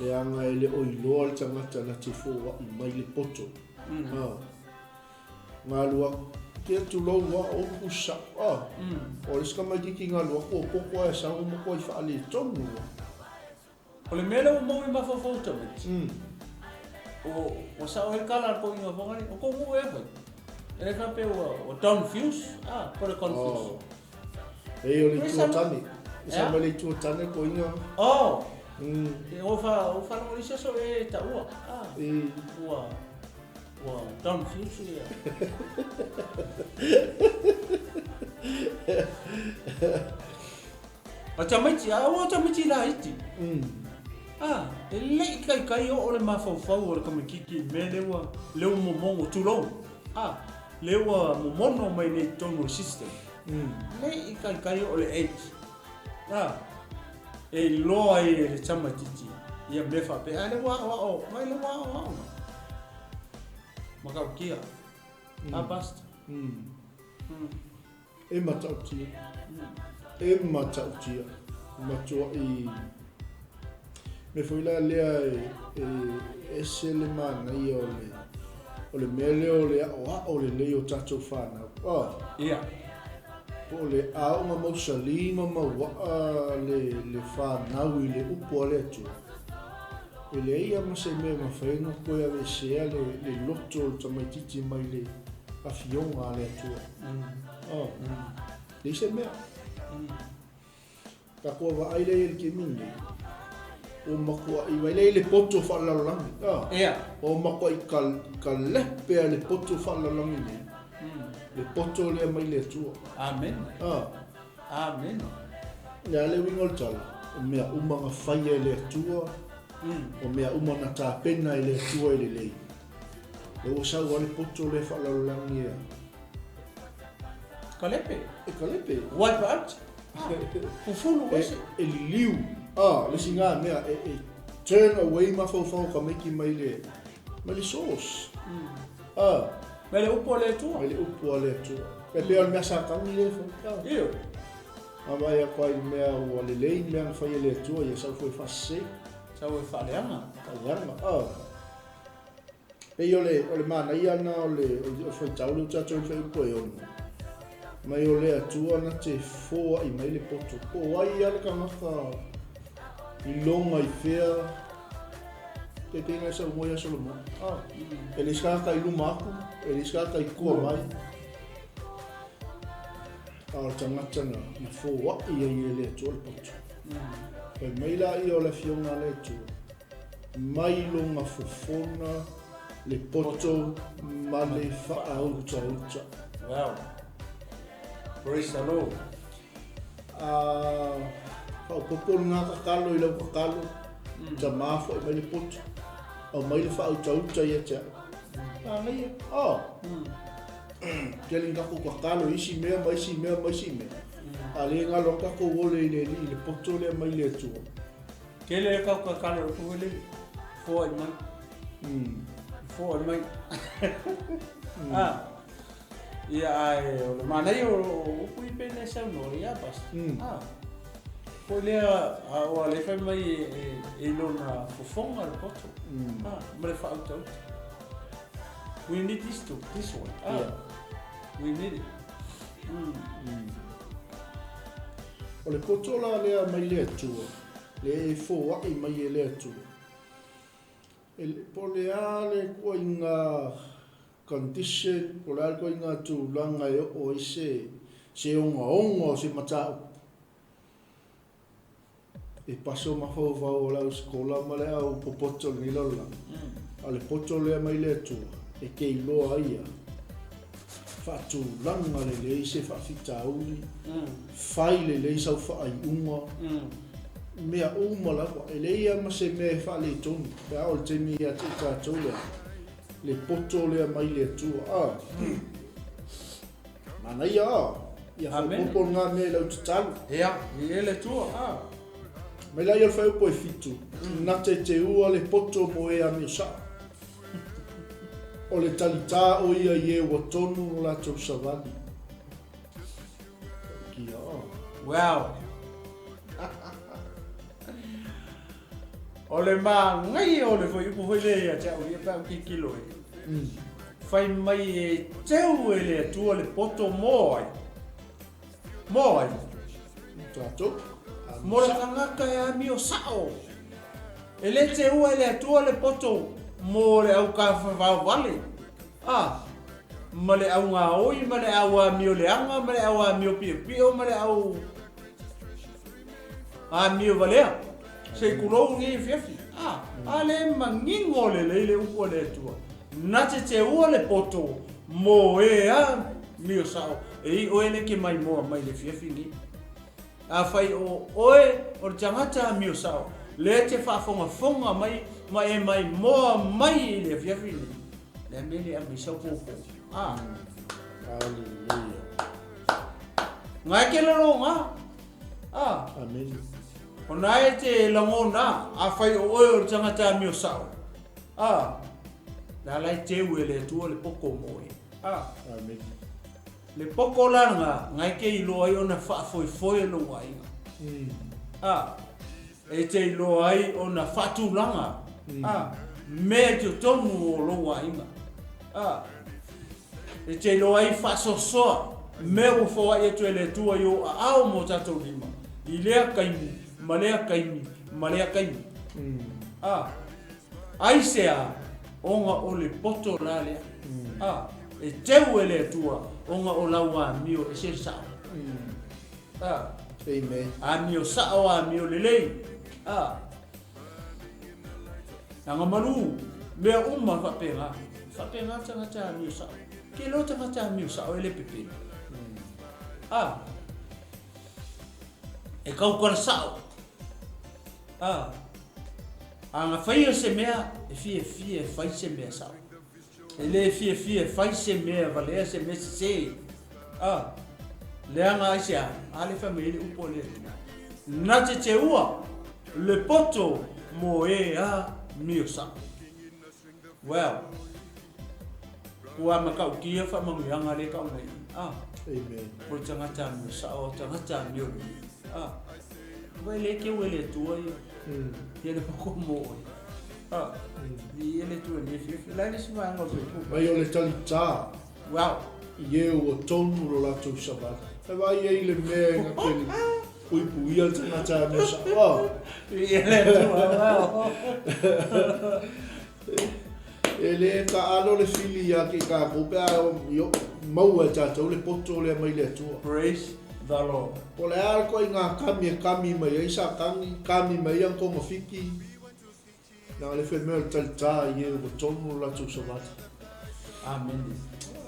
Leaga e le o iloa le tagata na te foa'i mai le poto. A, Galu aku ke tulou a o upu sa'o a. O le isi tamaititi galu aku o poto ae sau ma koa i faaletonu a. O le mea lea ua maua i mafaufau o tamaiti, o ua sao ai le tala a le toeaina foi lea, o tou nuu ea foi, e le faapea ua confuse, a, po o le confuse. Oh. Ei, o le itu o tane. E sau mai le itu o tane ko inga. Oh. E o fa o fa lo isi aso e taua. Ah. E Ua ua confuse ia. A tamaiti, a ua tamaiti laiti. Ah, e le'i kaikai oo le mafaufau o le tamaititi i le mea lea ua lea ua momono, tulou. Ah, lea ua momono mai nei i totonu o le system. Le'i kaikai oo le age. Ah, e iloa ai e le tamaititi ia mea faapea, a lea ua aoao mai, lea ua aoao mai. Matautia. Ah, basta. E matautia. E matautia. Matua'i mea foi la lea e, e ese le manaia o le o le mea lea o le aʻoaʻo lelei o tatou fanau. Oh. Ia. Po o le aoga mausali ma mauaʻa le le fanau i le upu a le Atua. E leai lava ma se mea e mafai ai ona toe aveesea le le loto o le tamaitiiti mai le afioga a le Atua. Oh. Leai se mea. Tatou vaai lea i le taimi lenei, ua matuai vaai lea i le poto faalelalolagi. Ah. Ia. Ua matuai kalepe lava le poto faalelalolagi nei. Le poto lea mai le Atua. Amene. Ah. Amene. O le a le uiga o le tala? O mea uma na faia e le Atua, o mea uma na tapena e le Atua e lelei. Lea ua sau lava le poto lea faalelalolagi e Kalepe. E kalepe. Wipe out. Fufulu ese. E liliu. Ah, le isi na mea e e turn away mafaufau o tamaiti mai le mai le source. Ah. Mai le upu a le Atua. Mai le upu a le Atua. E pei o le mea Satani lea e fai. Ah. Ioe. A vaai atu ai i le mea ua lelei mea na fai e le Atua, ia sau foi e faasese. Sau e faaleaga. Faaleaga. Ah. Pei o le, o le manaia lena o le, o le faitau lea ua tatou i le fuaiupu e 6, mai o le Atua na te foaʻi mai le poto. Po o ai lava le tagata i loga i fea, te pei na saunoa ia Solomona. Ah, e leai se tagata i luma atu, e leai se tagata i tua mai. A o le tagata na, na foaʻi ai e le Atua le poto. Fai mai laia o le afioga a le Atua, Mai lona fofona le poto ma le faautauta. Wow. Praise the Lord. A faaopoopo lena tatalo i lau tatalo, tama fo'i mai le poto, aumai le faautauta ia te au. Manaia. Oh. Tele ni tatou tatalo i isi mea ma isi mea ma isi mea. A le galo atu tatou ole i le Alii i le poto lea mai le Atua. Tele le kau kakalo le puhele, foai mai. Foai mai. Ah. Ia ai o le manaia o upu i pei nei saunoa ia basta. Ah. Foi lea a o ale fai mai e lona fofoga le poto. Ah, ma le faautauta. We need this to, this one. Ah, yeah. We need it. O le poto la lea mai le Atua, le e foai mai e le Atua. E, po o le a le ituaiga condition, po o le a le ituaiga tulaga e oo ai se, se ogaoga o se mataupu. E paso mafaufau o le au sekola ma le au popoto o lenei lalolagi, a o le poto lea mai le Atua e te iloa ai ia faatulaga lelei se faafitauli, fai lelei sau faaiuga, mea uma lava. E leai lava ma se mea e faaletonu pe a oo i le taimi ia te i tatou lea, le poto lea mai le Atua. A, manaia a, ia faaopoopo lena mea i lau tatalo. Ia, i le Atua, a. Mai laia o le fuaiupu e 7, na te teua le poto mo e amio saʻo. O le talitā o ia i e ua tonu lo latou savali. Kia ora. Wow. O le magaia o le fuaiupu foi lea ia te au ia pe a ou tilotilo ai. Fai mai e teu e le Atua le poto mo ai. Mo ai. Tatou. Mo le tagata e amio sao. E le teua e le Atua le poto mo le au tafafao vale. A, ma le au gaoi ma le au amio leaga ma le au amio piopio ma le au amio valea. Se i tulou lenei afiafi. A, a le manino lelei le upu a le Atua. Na te teua le poto mo e amio sao. E i oe le ke mai moa mai le afiafi nei. Afai o oe o le tagata amio sao, le te faafogafoga mai ma e mai moa mai i le afiafi nei. Le mea le aumai sau popo. A. Hallelujah. Ngai ke lalo ngā. A. Amen. O nā e te lagona, afai o oe o le tagata amio sao. A. La lai teu e le Atua le poko mo oe. A. Amen. Le poko la nga, ngai ke iloa ai ona faafoefoe lou aiga. A. E te iloa ai ona faatulaga. A. Mea i totonu o lou aiga. A. E te iloa ai faasoasoa mea ua foai atu e le Atua i ou aao ma o tatou lima, i lea taimi, ma lea taimi, ma lea taimi. A. Aisea, ona o le poto la lea. A. E teu e le Atua, ona o lau amio e se sao. A. Amen. Amio sao, amio lelei. A. Aga malu, mea uma faapena. Faapena tagata amio sao. Ke iloa tagata amio sao e le pepelo. A. E tautala sao. A. A na faia se mea, e fiafia e fai se mea sao. E le fiafia e fai se mea valea se mea sese. A. Leaga aisea, a le fai mai ai le upu a le Atua. Na te teua le poto mo e amio sao. Well, ua matautia faamanuiaga lea e tau mai i. A. Amen. O le tagata amio sao, o le tagata amio lelei. A. Vai le teu e le Atua ia. Ia le poto mo oe. A. Ia le Atua i lenei afiafi. O le a le isi vaega o le fuaiupu? Mai o le talitā. Wow. I e ua tonu lo latou savali. E vaai ai le mea e gate puipuia le tagata amio sao. A. Ia le Atua, wow. E le taalo le fili ia te i tatou pe a maua e tatou le poto lea mai le Atua. Praise the Lord. Po o le a le ituaiga kami e kami mai ai Satani, kami mai ai ana togafiti, leaga le fai mai o le talitā i e ua tonu lo latou savali. Amene.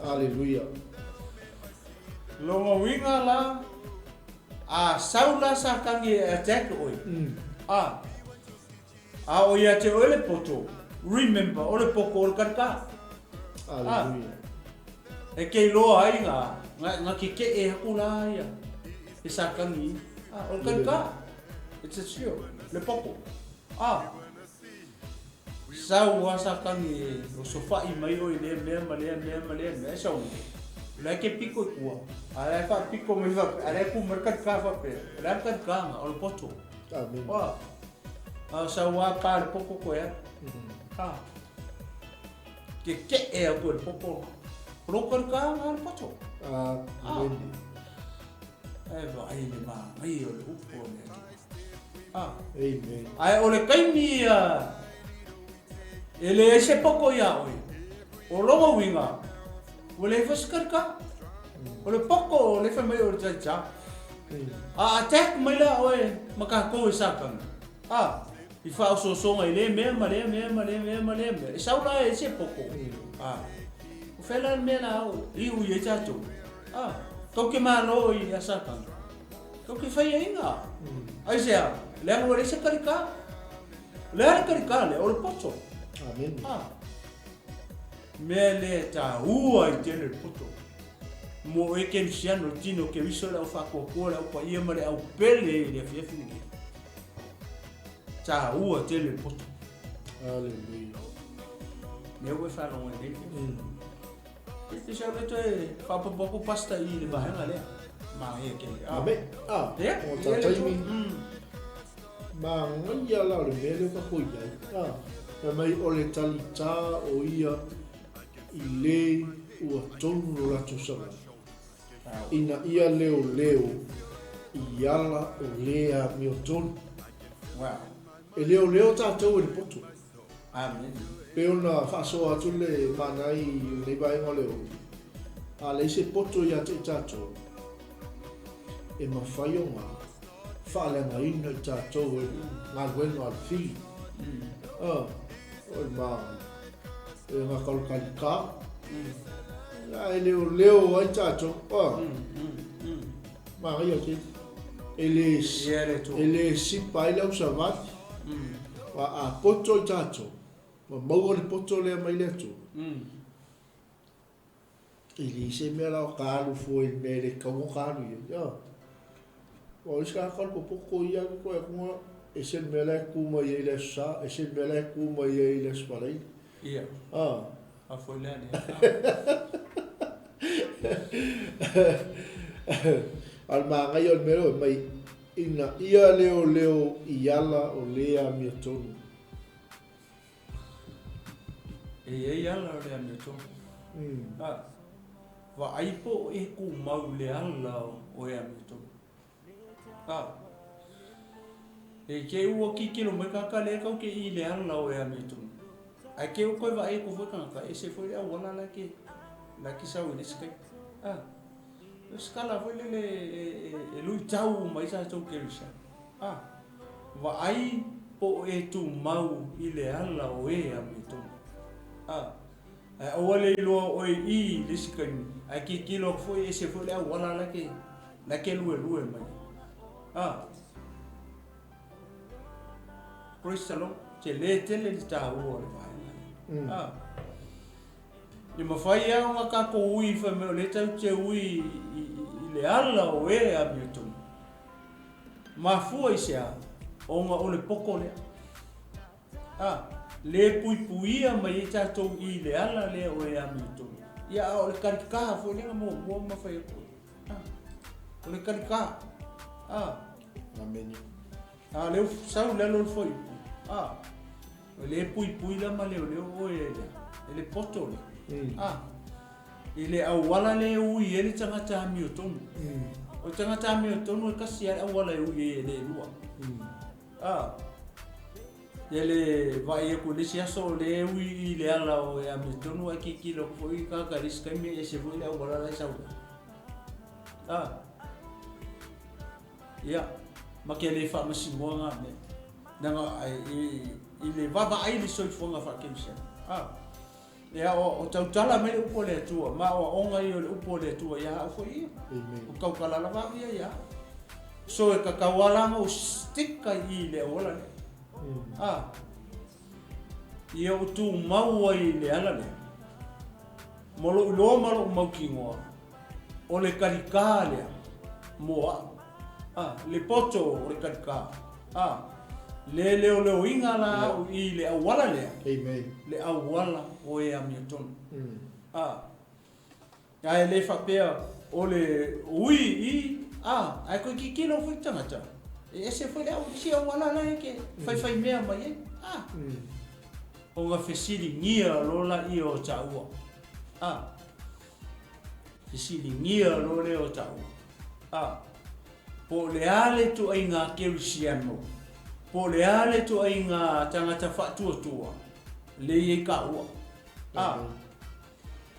Aleluia. Lona uiga la, a sau la Satani e attack oe, a, a o ia te oe le poto, remember, o le poto o le talitā. Aleluia. E ke iloa ai nga, nga, nga kekeʻe aku la ia, e Satani, a, o le talitā. It's a sure, le poto. A, sau a Satani e osofaʻi mai oe i lea mea ma lea mea ma lea mea, e sau. O la e te piko i tua, a o la e faapito mai faapea, a o la e tu mai le kalikā faapea, o le a le kalikā lena? O le poto. Amen. Ua. A o sau lava pa le poto toe alu. A. Kekeʻe atu e le poto. O lou kalikā lena le poto. Amen. Ae vaai i le manaia o le upu a le Atua. A. Amen. Ae o le taimi ia e leai se poto iā oe, o lona uiga, ua leai foi se kalikā. O le poto o lea e fai mai o le taitā. A attack mai la oe ma tatou e Satana, a, i faaosoosoga i lea mea ma lea mea ma lea mea ma lea mea, e sau la e se poto. A, o fea la le mea la o iu i ai tatou? A, tou te malo i a Satana. Tou te faiaina. Aisea? Leaga ua leai se kalikā. O le a le kalikā lea? O le poto. Amen. A, mea lea e taua ai tele le poto. Mo oe kerisiano, le tino o Keriso, le au faatuatua, le au paia ma le au pele i le afiafi lenei. Taua tele le poto. Hallelujah. Mea ua e faalogo ai nei. E te sau le toe faaopoopo atu pasta i le vaega lea. Manaia tele. Ah. Amen. Ah, Ia, o ia ta le taimi. Manaia la o le mea lea ua tatou i ai. Ah, fai mai o le talitā o ia i le ua tonu lo latou savali, ina ia leoleo i ala o le amiotonu. Wow. E leoleo tatou e le poto. Amen. Pei ona faasoa atu le mana i lenei vaega o le oli, a leai se poto ia te i tatou, e mafai ona faaleagaina i tatou e le galuega a le fili. A, o le maga, e gata o le kalikā, a e leoleo ai tatou. A, manaia tele. E le, e le sipa ai le au savali. Aua a poto i tatou, ua maua le poto lea mai le Atua, e leai se mea la o ka alu fua i le mea e le tatau ona ka alu i ai. Ioe. Aua o isi tagata o le popoto ia alu atu ai atu ese le mea la e tu mai ai i le Aso Sa, ese le mea la e tu mai ai i le Aso Faraile. Ia. Ah. A foi lea lea. A o le manaia o le mea lea ua mai, Ina ia leoleo i ala o le amiotonu. E i ai ala o le amiotonu. A, vaai po o e tumau i le ala o e amiotonu. A, e te ua tilotilo mai tagata lea tau te i le ala o e amiotonu. Ae te ua toe vaai atu foi tagata, ese foi le auala la e la e te sau i le isi taimi. A. O se tala foi lele e luitau uma ai tatou kerisiano. A, vaai po o e tumau i le ala o e amiotonu. A, ae aua le iloa oe i i le isi taimi, ae tilotilo atu foi ese foi le auala la e la e luelue mai ai. A, praise the Lord, tele tele le taua o le vaega lea. A. E mafai lava ona tatou ui fai mai o lea tatou te ui i le ala o e amiotonu. Mafua i se a? Ona o le poto lea. A, le puipuia mai ai tatou i le ala lea o e amiotonu. Ia, a o le kalikā foi lea na muamua ma fai atu ai. A, o le kalikā. A. Amene. A, lea ua sau i lalo le fuaiupu. A. E le puipui la ma leoleo oe e le, e le poto lea. A, i le auala lea e ui ai le tagata amiotonu. O le tagata amiotonu e tasi lava le auala e ui ai e le lua. A, e le vaai atu i le isi aso o lea e ui i le ala o e amiotonu ae tilotilo atu foi tagata i le isi taimi e ese foi le auala la e sau ai. A, Ia, ma ke le faamasinoa na mea. Leaga i le vaavaai i le soifuaga faakerisiano, a, ia, o tautala mai le upu a le Atua, ma o aoga ia o le upu a le Atua ia au foi ia. Amen. O tautala lava au ia ia au. So e tatau lava la ona ou stick ai i le auala lea. A, ia ou tumau ai i le ala lea, ma lou iloa ma lou mautinoa, O le kalikā lea mo a'u, a, le poto o le kalikā, a, le leoleoina la a'u i le auala lea, Amen. le auala o e amiotonu. A, Ae le faapea o le ui i a, ae toe tilotilo foi le tagata, e ese foi le au, isi auala la e ke faifai mea mai ai, a. Ona fesiligia loa laia o taua, a. Fesiligia loa lea o taua, a. Po o le a le ituaiga kerisiano, po o le a le ituaiga tagata faatuatua, le i ai kaua, a.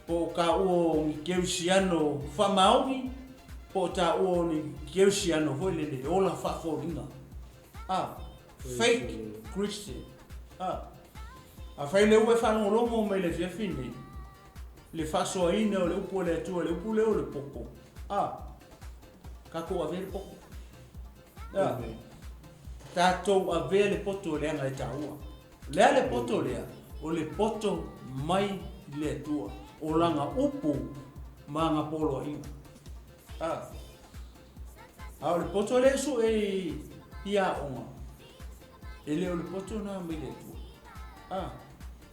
Po o taua o ni kerisiano faamaoni, po o taua o ni kerisiano foi lele ola faafoliga, a. Fake Christian, a. Afai lea ua e faalogologo mai i le afiafi lenei, le faasoaina o le upu a le Atua, le upu lea o le poto, a. Tatou avea le poto. A. Tatou avea le poto leaga e taua. O le a le poto lea? O le poto mai le Atua. O lana upu ma ana poloaiga. A. A o le poto lea e sue i aoga, e le o le poto lena mai le Atua. A.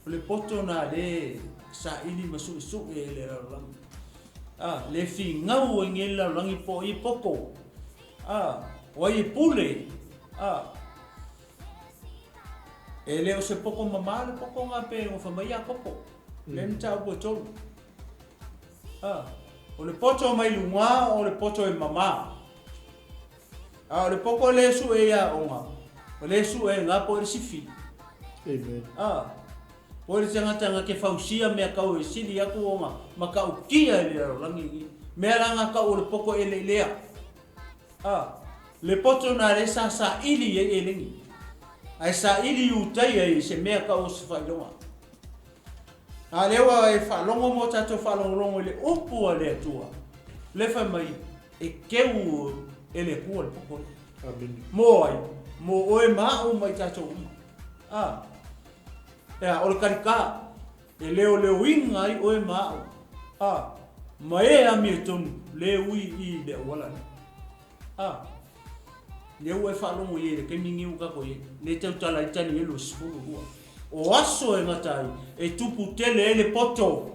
O le poto lena lea e saili ma suesue e le lalolagi. A, le finau ai nei le lalolagi po o ai e poto. A, o ai e pule. A, e le o se poto mamā le poto lena pe na fai mai Iakopo. Lea mataupu e 3. A, o le poto mai luga o le poto e mamā. A o le poto lea e sue i aoga, o lea e sue e ngā po e le sifi. Amen. A, po e le tagata na ke fausia mea kau e sili atu ona matautia i le lalolagi i. Mea la ngā kau o le poto e le lea. A, le poto nā le sa saili ai e lengi. Ae saili i utai ai se mea kau o se whailoga. A lea ua e faalogo ma o tatou faalogologo i le upu a le Atua, le fai mai, e keu e le Atua le poto lea. Amene. Mo ai? Mo oe ma a'u ma i tatou uma. A, ea, o le kalikā, e leoleoina ai oe ma a'u, a, ma e amiotonu le ui i le auala lea. A, lea ua e faalogo i ai i le taimi lenei ua tatou i ai, lea e tautala ai Tanielu e 12. O aso e gata ai, e tupu tele ai le poto.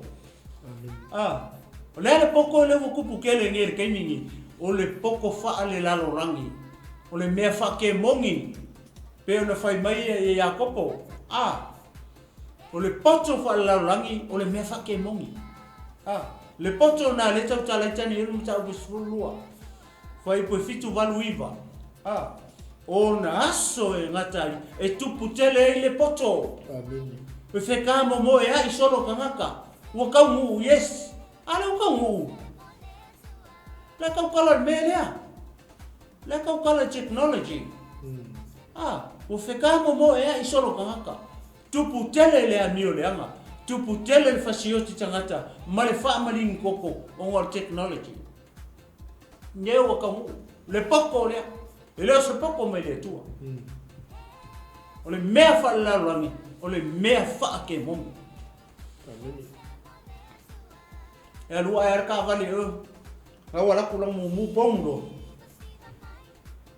A, o le a le poto lea ua tupu tele nei i le taimi lenei? O le poto faalelalolagi, o le mea faakemoni, pei ona fai mai e Iakopo. A, o le poto faalelalolagi, o le mea faakemoni. A, le poto lena lea e tautala ai Tanielu mataupu e 12. Fuaiupu e 7, 8, 9. A, ona aso e gata ai, e tupu tele ai le poto. Amene. E wheka mo mo e ai solo kangaka. Ua kaunuu, yes. A le ua kaunuu. Le kaukala le mea lea. Le kaukala le technology. A, ua wheka mo mo e ai solo kangaka. Tupu tele le amio leaga. Tupu tele le fasioti tangata ma le whaamalini koko o ngā technology. Nei ua kaunuu. Le poto lea. E le o se poto mai le Atua. O le mea faalelalolagi, o le mea faakemoni. Amene. E alua ai le taavale e la ua alu atu lana mumu pogu loa.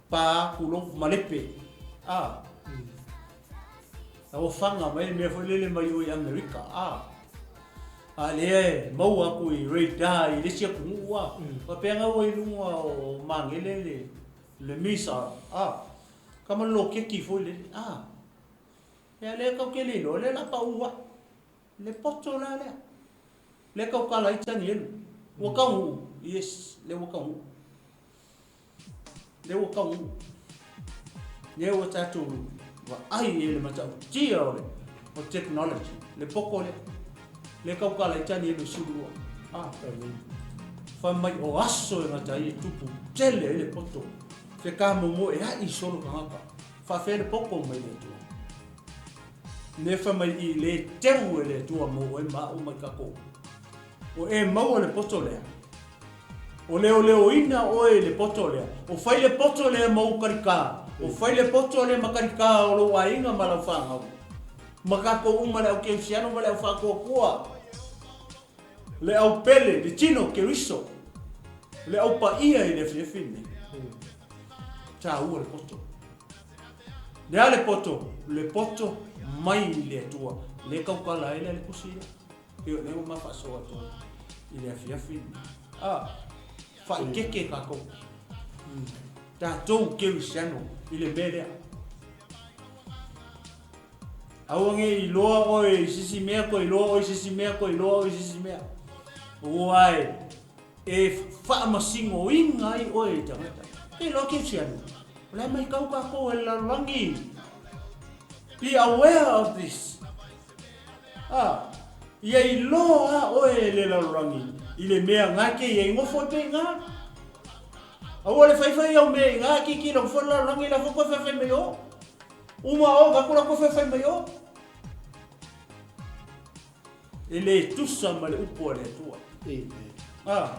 Pa atu loa malepe. A. La ua faga mai le mea foi lele mai o i Amerika. A. A lea e maua atu i radar i le isi atunuu a. Faapea na ua i luga o Magele le le missile. A. Kama le loketi foi lele. A. Ea lea kau ke le iloa, lea la pau ai. Le poto la lea. Lea kau kala ai Tanielu. Ua kaunuu. Yes, lea ua kaunuu. Lea ua kaunuu. Lea ua tatou vaai e le matautia o le o technology. Le poto lea. Lea kau kala ai Tanielu 12. A. Fai mai o aso e gata ai e tupu tele ai le poto. Feka momo e ai solo kangaka. Faafea le poto mai le Atua. Le fai mai i le teu e le Atua mo oe ma a'u mai tatou. O e maua le poto lea. O leoleoina oe i le poto lea. O fai le poto lea ma ou kalikā. O fai le poto lea ma kalikā o lou aiga ma lau fanau. Ma tatou uma le au kerisiano ma le au faatuatua. Le au pele, le tino Keriso. Le au paia i le afiafi lenei. Taua le poto. Le a le poto? Le poto mai i le Atua. Le kaukala ai lea le tusi lea. E o lea ua ma faasoa atu ai. I le afiafi lenei. A, faaikeke tatou. Tatou kerisiano i le mea lea. Aua ne i iloa oe i se isi mea, toe iloa oe i se isi mea, toe iloa oe i se isi mea. Aua e faamasinoina ai oe e tagata. E iloa kerisiano, o la e matau tatou e le lalolagi. Be aware of this. A, ia iloa a oe e le lalolagi i le mea nga e te i ai, nofo ai pea i ina. Aua le faifai au mea i ina, tilotilo atu foi le lalolagi la foi toe faifai mai o. Uma o, vaku la toe faifai mai o. E le tusa ma le upu a le Atua. Amen. A,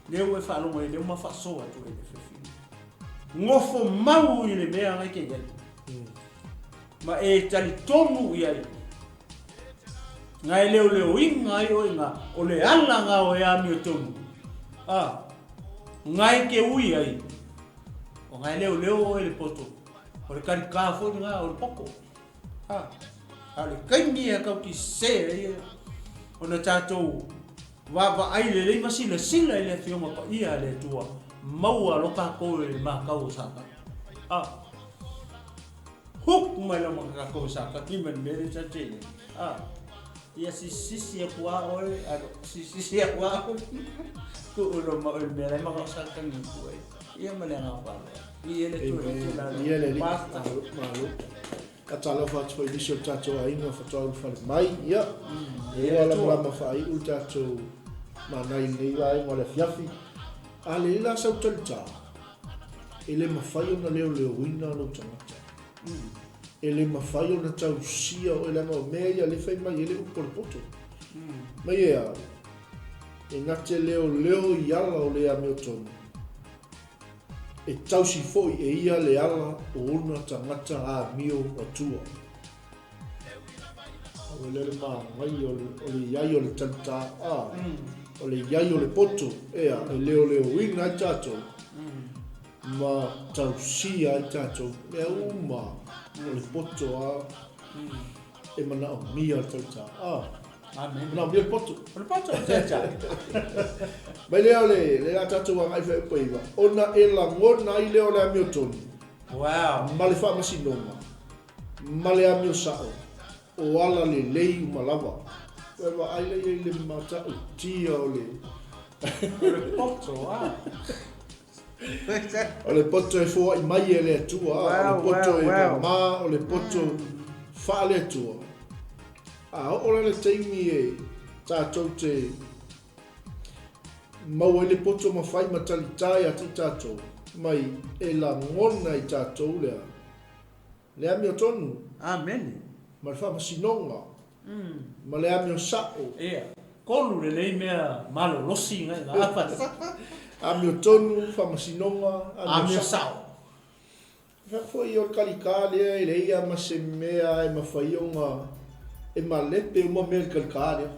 lea ua e faalogo ai, lea ua ma faasoa atu ai le afiafi. Nofo mau i le mea nga e te i ai. Ma e talitonu i ai. Nga e leoleoina ai oe nga, o le ala nga o e amiotonu. A, nga e te ui ai, o nga e leoleo oe le poto. O le kalikā foi lena o le poto. A, a o le taimi e tatou te sese ai ia, ona tatou vaavaai lelei ma silasila i le Afioga Paia a le Atua, maua loa tatou e le matau o Satani. A. Hook mai lava ma tatou e Satani ma le mea lea tatou te i ai. A. Ia sisisi atu lava oe, alo, sisisi atu lava oe. Tuu loa ma oe i le mea la e manao Satani e tuu ai. Ia ma le agaga faaaloalo. Viia le Atua i le Amen. Viia le Alii. Malo, malo. Faatalofa atu foi i nisi o le tatou aiga faatoa ulufale mai. Ia, ua lamalama faaiu le tatou manai i lenei vaega o le afiafi. A lelei la sau talita, e le mafai ona leoleoina lou tagata. E le mafai ona tausia oe leaga o mea ia lea e fai mai ai le upu o le poto. Mai e a, e na te leoleo i ala o le amiotonu, e tausi foi e ia le ala o ona tagata amio atua. O lea le manaia o le i ai o le talita, a, o le i ai o le poto, ea, e leoleoina ai tatou, ma tausia ai tatou mea uma o le poto a, e manaomia le talita, a. Amen. Manaomia le poto. O le poto, talita. Mai lea o le, le a tatou agai fuaiupu e 9, ona e lagona ai lea o le amiotonu. Wow. Ma le faamasinoga. Ma le amio sa'o, o ala lelei uma lava. Ua e vaai lea i le matautia o le. O le poto, a. O le poto e foaʻi mai e le Atua, a. O le poto e mamā, o le poto faale-Atua. A oo la le taimi e tatou te maua ai le poto ma fai ma talitā ia te i tatou, mai e lagona i tatou le a. Le amiotonu. Amene. Ma le faamasinoga. Ma le amio sa'o. Ia. Tolu lelei mea malolosi ngai nga apa. Amiotonu, faamasinoga, amio sa'o. Fai foi o le kalikā lea e leai lava ma se mea e mafai ona e malepe uma mea i le kalikā lea.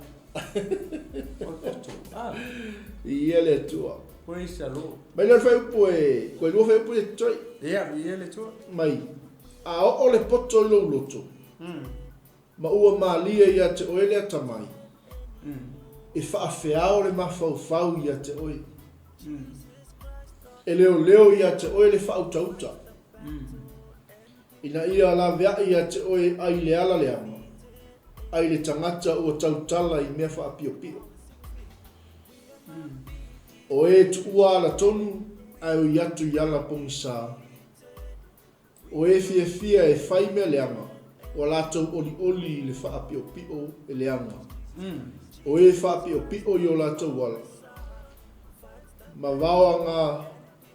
O le poto. Ah. Viia le Atua. Praise the Lord. Mai lea o le fuaiupu e, koe lua fuaiupu ia totoe. Ia, viia le Atua. Mai, a oo le poto i lou loto, ma ua malie ia te oe le atamai, e faafeao le mafaufau ia te oe. E leoleo ia te oe le faautauta, ina ia laveai ia te oe ai le ala leaga, ai le tagata ua tautala i mea faapiopio. O e tuua ala tonu, ae ui atu i ala pogisa. O e fiafia e fai mea leaga, ua latou olioli i le faapiopio e leaga. O e faapiopio i o latou ala, ma vaoaga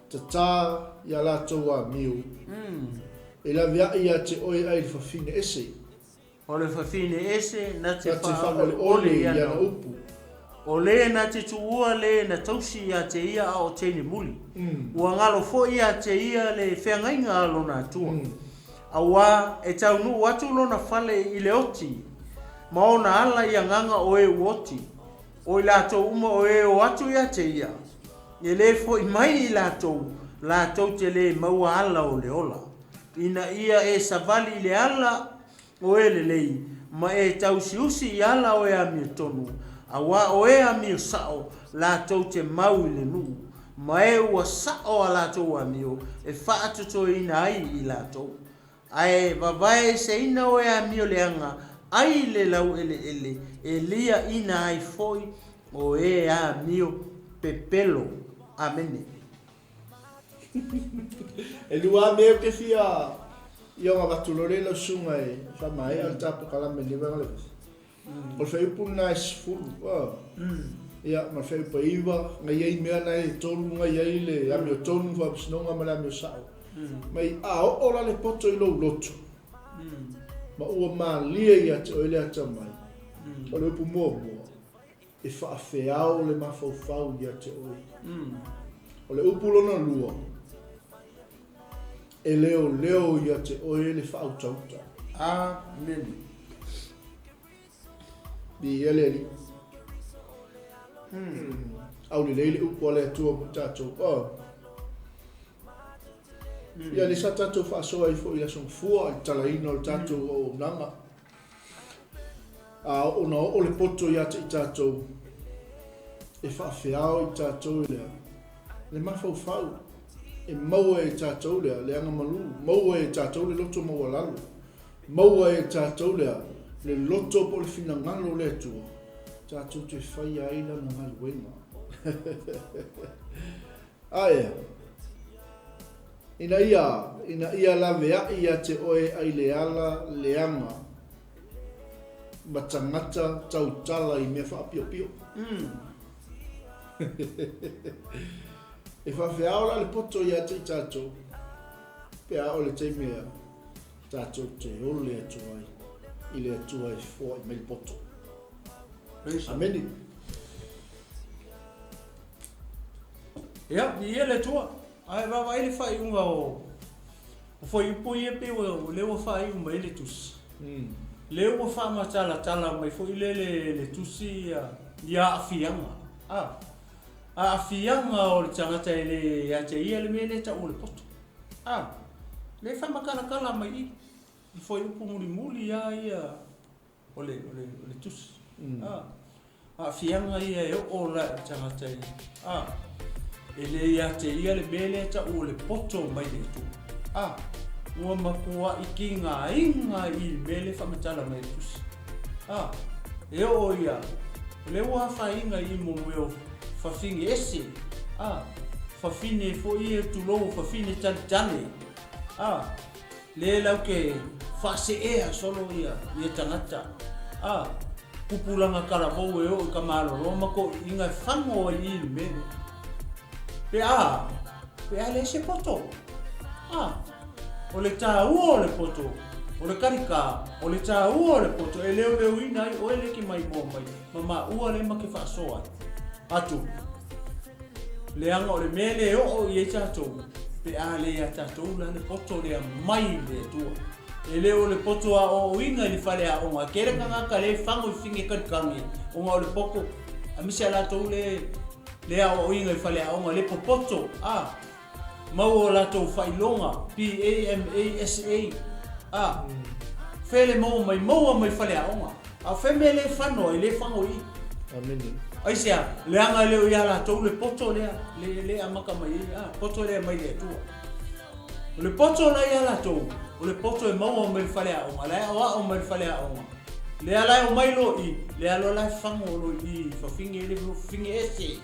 tatā i a latou amio, e laveai ia te oe ai le fafine ese. O le fafine ese na te faaoleole i ana upu. O le na te tuua le na tausi ia te ia a o teine muli. Ua galo foi ia te ia le feagaiga a lona Atua. Auā e taunuu atu lona fale i le oti, ma ona ala i agaga o e ua oti. O i latou uma o e o atu ia te ia, e le foi mai i latou, latou te le maua ala o le ola. Ina ia e savali i le ala o e lelei, ma e tausiusi i ala o e amiotonu, Auā o e amio sa'o latou te mau i le nuu, ma e ua sa'o a latou amio e faatotoina ai i latou. Ae vavaeeseina o e amio leaga ai le laueleele e liaʻina ai foi o e amio pepelo. Amene. E lua mea ou te fia i ona avatu loa lea i lau susuga e faamaea le ta polokalame i lenei vaega o le afiafi. O le fuaiupu lena e 10, ia, ma le fuaiupu e 9, na i ai mea na e tolu na i ai le amiotonu, faamasinoga ma le amio sao. Mai a oo la le poto i lou loto, ma ua malie ia te oe le atamai, o le upu muamua, e faafeao le mafaufau ia te oe. O le upu lona lua, e leoleo ia te oe le faautauta. Amene. Viia le Alii. Aulelei le upu a le Atua mo tatou. Oh. Ia, lea sa tatou faasoa ai foi i le Aso Gafua i le talaina o le tatou auaunaga. A ona oo le poto ia te i tatou, e faafeao i tatou i lea, le mafaufau, e maua e tatou lea, le agamalu, maua e tatou le loto maualalo, maua e tatou lea, le loto po o le finagalo o le Atua, tatou te faia ai Lana galuega. Aea. Ina ia, ina ia laveai ia te oe ai le ala leaga ma tagata tautala i mea faapiopio. E faafeao la le poto ia te i tatou, pe a o le taimi ea tatou te ole atu ai i le Atua e foai mai le poto. Amene. Ia, viia le Atua. Ae vaavaai le faaiuga o o fuaiupu ia pei ua lea ua faaiu mai ai le tusi. Lea ua faamatalatala mai foi lea le le tusi ia ia aafiaga. A aafiaga o le tagata e le ia te ia le mea lea e tau o le poto. A lea e faamatalatala mai i i fuaiupu mulimuli lava ia o le, o le, o le tusi. Mm. A, aafiaga ia e oo la i tagata i, a, e le ia te ia le mea lea tau o le poto mai le Atua. A, ua matuai tigaina i le mea lea faamatala mai e le tusi. A, e oo ia, o lea ua afaina i mo mea o fafine ese. A, fafine foi ia tulou fafine talitale. A, Le lau ke faaseea solo ia ia tagata a pupulaga talavou e oo i ka malolo ma toʻiʻiga e fago ai i le mea lea. Pe a, pe a leai se poto. A, o le tāua o le poto, o le kalikā, o le tāua o le poto e leoleoina ai oe le ke maimoa mai ma maua le ma ke faasoa ai. Atu. Leaga o le mea lea e oo i ai tatou, pe a le iā tatou la le poto lea mai le Atua. E le o le poto aoaoina i le fale aoga, e tele tagata lea e fago i fine kalikage ona o le poto, aemaise a latou le le aoaoina i fale aoga le popoto, a maua o latou faailoga, P-A-M-A-S-A, a fea le maua mai, maua mai fale aoga. A o fea mea le fano ai, le fago i i. Amene. Aisea? Leaga e le o iā latou le poto lea, le, le amata mai ai, a, poto lea mai le Atua. O le poto la iā latou, o le poto e maua mai le fale aoga, la e aoao mai le fale aoga. Lea la e omai loa i, lea loa la e fago loa i i, fafine le fafine ese.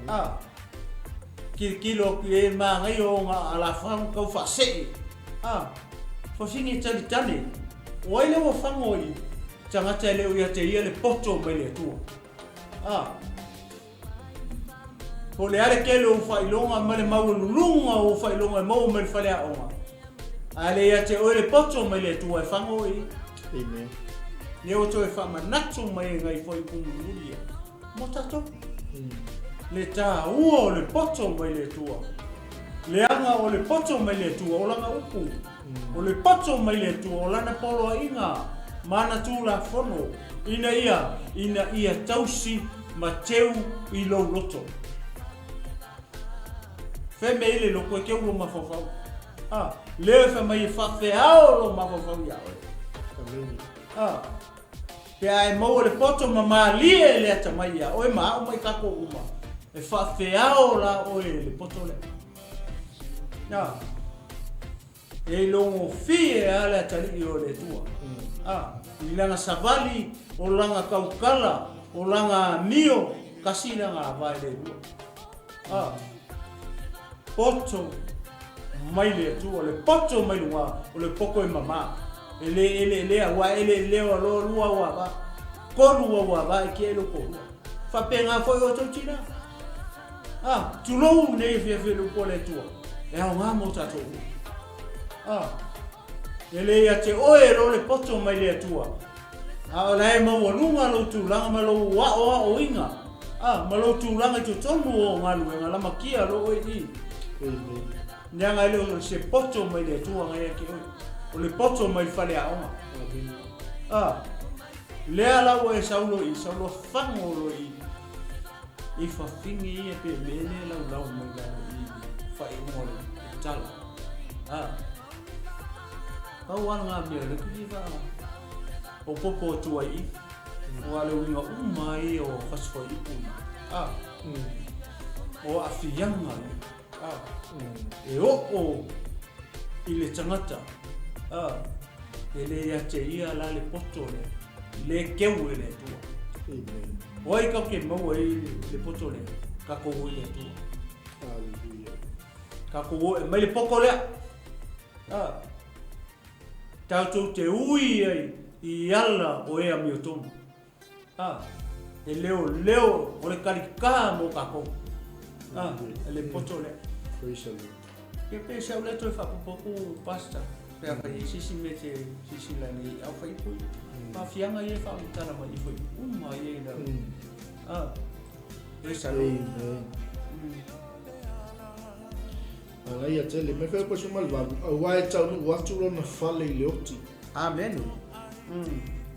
A, tilotilo atu i ai le manaia o ona alafaga tau faasee. A, fafine talitali, o ai lea ua fago i tagata e le o ia te ia le poto mai le Atua? A, po o le a le tele o ou faailoga ma le maualuluga o ou faailoga e maua mai le faleaoga, a le ia te oe le poto mai le Atua e fago i. Amen. Lea ua toe faamanatu mai e nai fuaiupu mulimuli ia mo tatou. Le taua o le poto mai le Atua. Leaga o le poto mai le Atua o lana upu. O le poto mai le Atua o lana poloaiga ma ana tulafono ina ia, ina ia tausi ma teu i lou loto. Fea mea i le loto e teu lou mafaufau. A, lea e fai mai e faafeao lou mafaufau ia oe. Amene. A. Pe a e maua le poto ma malie le atamai iā oe ma au ma i takou uma, e faafeao la oe i le poto lea. Na, e ilogofie a le atalii o le Atua. A, i lana savali, o lana tautala, o lana amio, kasi lana ava e le lua. A, poto mai le Atua, le poto mai luga, o le poto e mamā. E le eleelea, aua e eleelea loa lua au ava, tolu au ava e tiai lou toalua. Faapena foi outou tina. A, tulou lenei afiafi i le upu a le Atua, e aoga mo tatou uma. A, e le ia te oe e loa le poto mai le Atua, a o la e maualuga lou tulaga ma lou aoaoina, a, ma lou tulaga i totonu o galuega lamatia loa oe i i. Amen. Leaga e le o se poto mai le Atua na ia te oe, o le poto mai le faleaoga. A, lea la ua e sau loa i, sau loa fago loa i, i fafine ia pe mea lea laulau mai lalo i le faaiuga o le tala. A, pau lava lena mea o lea ou te fia faaopoopo atu ai i i, aua o le uiga uma lava ia o fasi fuaiupu ia, a, o aafiaga ia. E oo i le tagata, e le ia te ia la le poto lea, le keu e le Atua. Amen. O ai kau ke maua ai le poto lea? Kakou o i le Atua. Hallelujah. Kakou o e mai le poto lea. Tatou te ui ai i ala o e amiotonu. A, e leoleo o le kalikā mo kakou. A, e le poto lea. Praise the Lord. Ia pe se au lea toe faapopo atu Pastor, pe a fai ai se isi mea e te silasila nei i au faipui. Maafiaga ia e faamatala mai i fuaiupu uma ia i lalo. A, praise the Lord. Amen. Manaia tele. Mai fai koe ma le valu, aua e taunuu atu lona fale i le oti. Amene.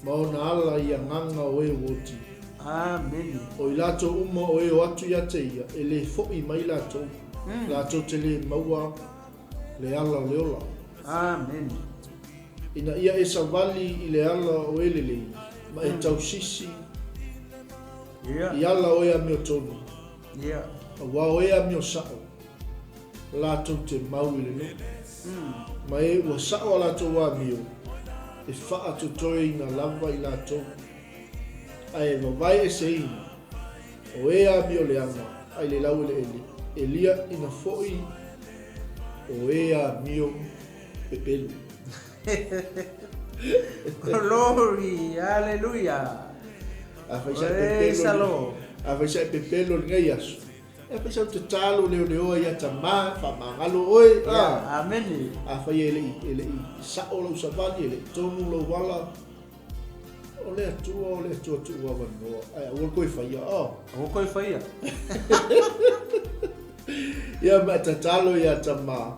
Ma ona ala i agaga o e ua oti. Amene. O i latou uma o e o atu ia te ia, e le foʻi mai latou, latou te le maua le ala o le ola. Amene. Ina ia e savali i le ala o e lelei, ma e tausisi i ala o e amiotonu. Aua o e amio saʻo, latou te mau i le nuu, ma e ua saʻo a latou amio, e faatotoeina lava i latou, ae vavae eseina, o e amio leaga ai le laueleele, e liaʻina foi o e amio pepelo. Glory, hallelujah. Afai sa e pepelo, afai sa e pepelo i lenei aso, e afai sa ou tatalo leoleoa ia tamā, faamagalo oe, a. Amene. Afai e le i, e le i sao lou savali, e le i tonu lou ala, o le Atua, o le Atua tuu avanoa, ae aua le toe faia, a. Aua toe faia. Ia ma e tatalo ia tamā,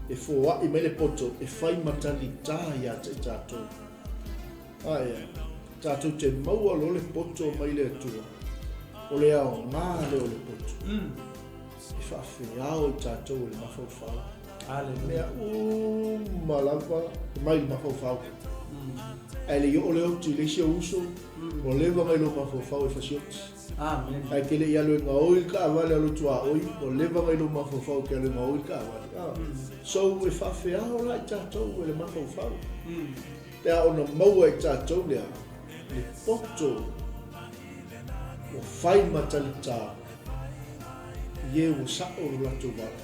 e foaʻi mai le poto e fai ma talitā ia te i tatou. Aea, tatou te maua loa le poto mai le Atua, o le aoga lea o le poto. E faafeao i tatou e le mafaufau. Hallelujah. Mea uma lava e mai le mafaufau. Ae le i oo le oti i le isi ou uso, ua leva ona i lou mafaufau e fasioti. Amen. Ae te le i alu e gaoi le taavale a lou tuaoi, ua leva ona i lou mafaufau e te alu e gaoi le taavale. So, e faafeao la i tatou e le mafaufau. Pe a ona maua e tatou le a? Le poto ua fai ma talitā i e ua saʻo lo latou vala.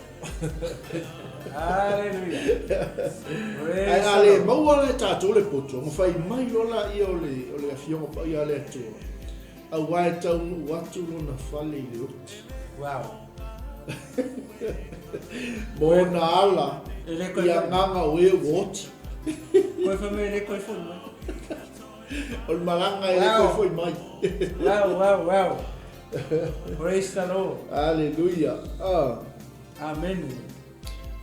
Hallelujah. Ae a le maua la e tatou le poto, ona fai mai loa laia o le, o le Afioga Paia a le Atua, aua e taunuu atu lona fale i le oti. Wow. Ma ona ala E le koe i agaga o e ua oti. Koe fai mai e le koe foi mai. O le malaga e le koe foi mai. Wow, wow, wow. Praise the Lord. Aleluia. Ah. Amen.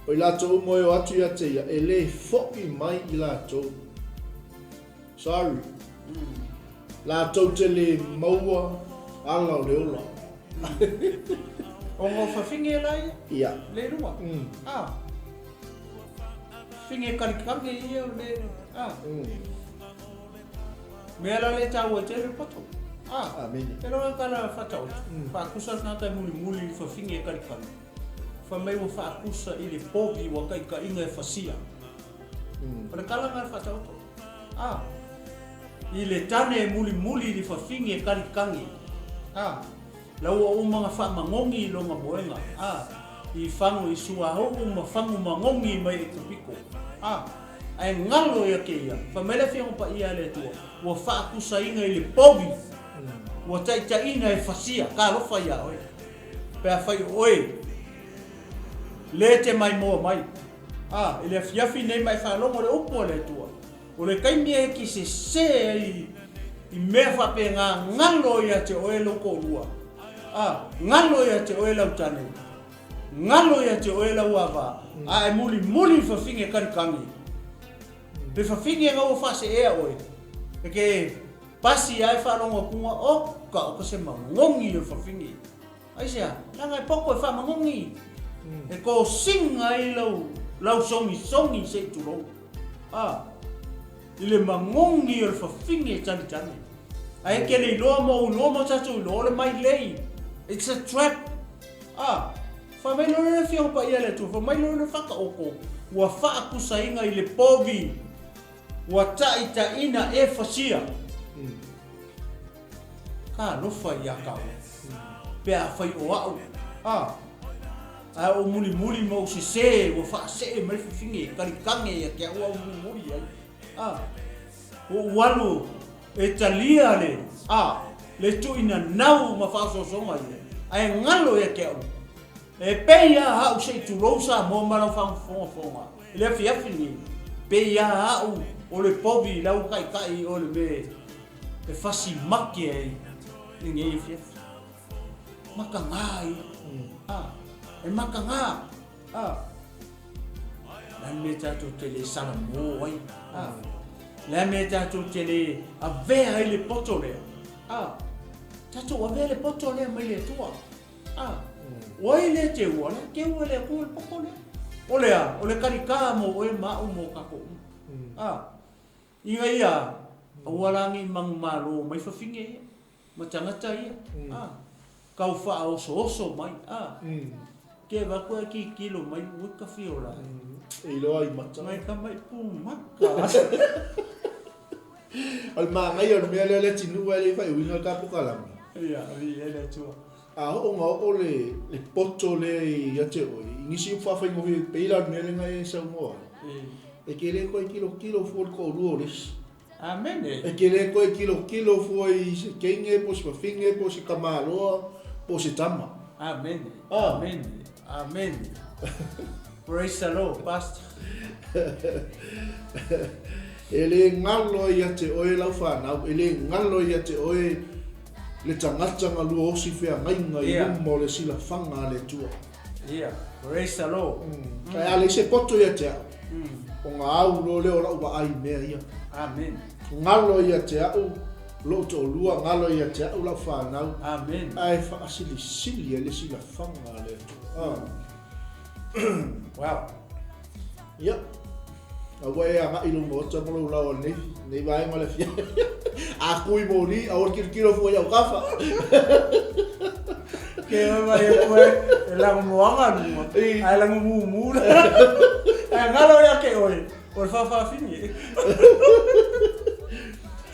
O i latou uma e o atu ia te ia, e le foʻi mai i latou. Sorry. Latou te le maua ala o le ola. O ngō fafine la ia? Ia. Le lua? Ah. Fine kalikange ia o le... Ah. Mea la le taua tele le poto. Ah. Amene. E loa tala whataoto. Whaakusa le tagata e mulimuli i le fafine e kalikali. Fai mai ua faakusa i le povi ua taitaiga e fasia. O le tala lena a le faataoto. A. I le tane e mulimuli i le fafine e kalikagi. A. La ua uma ona faamagogi i lona moega. A. I fagu i suauu ma fagu magogi mai Ekupito. A. Ae galo ia te ia. Fai mai le Afioga Paia a le Atua, ua faakusaina i le povi, ua taitaiina e fasia. Talofa ia oe, pe afai o oe le e te maimoa mai. A, i le afiafi nei ma e faalogo le upu a le Atua, o le taimi e te sese ai i mea faapena, galo ia te oe lou toalua. A, galo ia te oe lau tane. Galo ia te oe lau ava, a e mulimuli i fafine kanikani. Le fafine na ua faaseea oe, e ke pasi ae faalogo atuga, oka, oka se magogi o le fafine. Aisea? Leaga e poto e faamagogi, e kosiga ai lau, lau sogisogi se i tulou. A, i le magogi o le fafine e talitali. Ae e te le iloa ma ou iloa ma tatou iloa, o le mailei. It's a trap. A, fai mai loa le Afioga Paia a le Atua, fai mai loa le whakaoko, ua whaakusaina i le povi, ua ta'ita'ina e fasia. Ka alofa ia kau, pe afai o a'u, a, ae o mulimuli ma ou sesē, ua fa'ase'e mai le fafine e kalikage ia te a'u a'u mulimuli ai. A, ua ou alu e talia le, a, le tuuina nau ma faaosoosoga ia, ae galo ia te au. E pei a a'u se i tulou Samoa ma lau faafogafoga i le afiafi lenei, pei a a'u o le povi i lau taitai o le mea e fasi make ai i lenei afiafi. Makaga ia. A, e makaga. A, le a le mea tatou te le salamo ai? A, le a le mea tatou te le avea ai le poto lea? A, tatou avea le poto lea mai le Atua. A, o ai lea te ua? Le te ua le Atua le poto lea. O le a? O le kalikā mo oe ma a'u mo tatou uma. A, ina ia aua la ne i manumalo mai fafine ia ma tagata ia. A, kau faaosooso mai. A, ke avatu ae tilotilo mai ua tafiola ai. E iloa i mata. Mai ka mai pumaka. O le manaia o le mea lea le atinuu ae le i faaiuina le ta polokalame. Ia, viia le Atua. A oo na oo le le poto lea ia te oe, i nisi upu faafaigofie pei la o le mea lea na e saunoa ai. E te le toe tilotilo fua i le toalua o le isi. Amene. E te le toe tilotilo fua i se teine po o se fafine po o se tamaloa po o se tama. Amene. Amene. Amene. Praise the Lord, Pastor. E le galo ia te oe lau fanau, e le galo ia te oe le tagata na lua osi feagaiga i luma o le silafaga a le Atua. Ia, praise the Lord. Ae a leai se poto ia te a'u, ona au loa lea o la'u vaai i mea ia. Amen. Galo ia te a'u lo'u to'alua, galo ia te a'u la'u fanau. Amen. Ae fa'asilisili ai le silafaga a le Atua. Wow. Ia, a ua e agai i lou maota ma lou laoa i lenei vaega o le afiafi. A kui moli, aua le tilotilo fua i autafa. Ke oe mai e koe, e lago moaga luma, ae lago mumu la. Ae galo ia ke oe, o le faafaafine.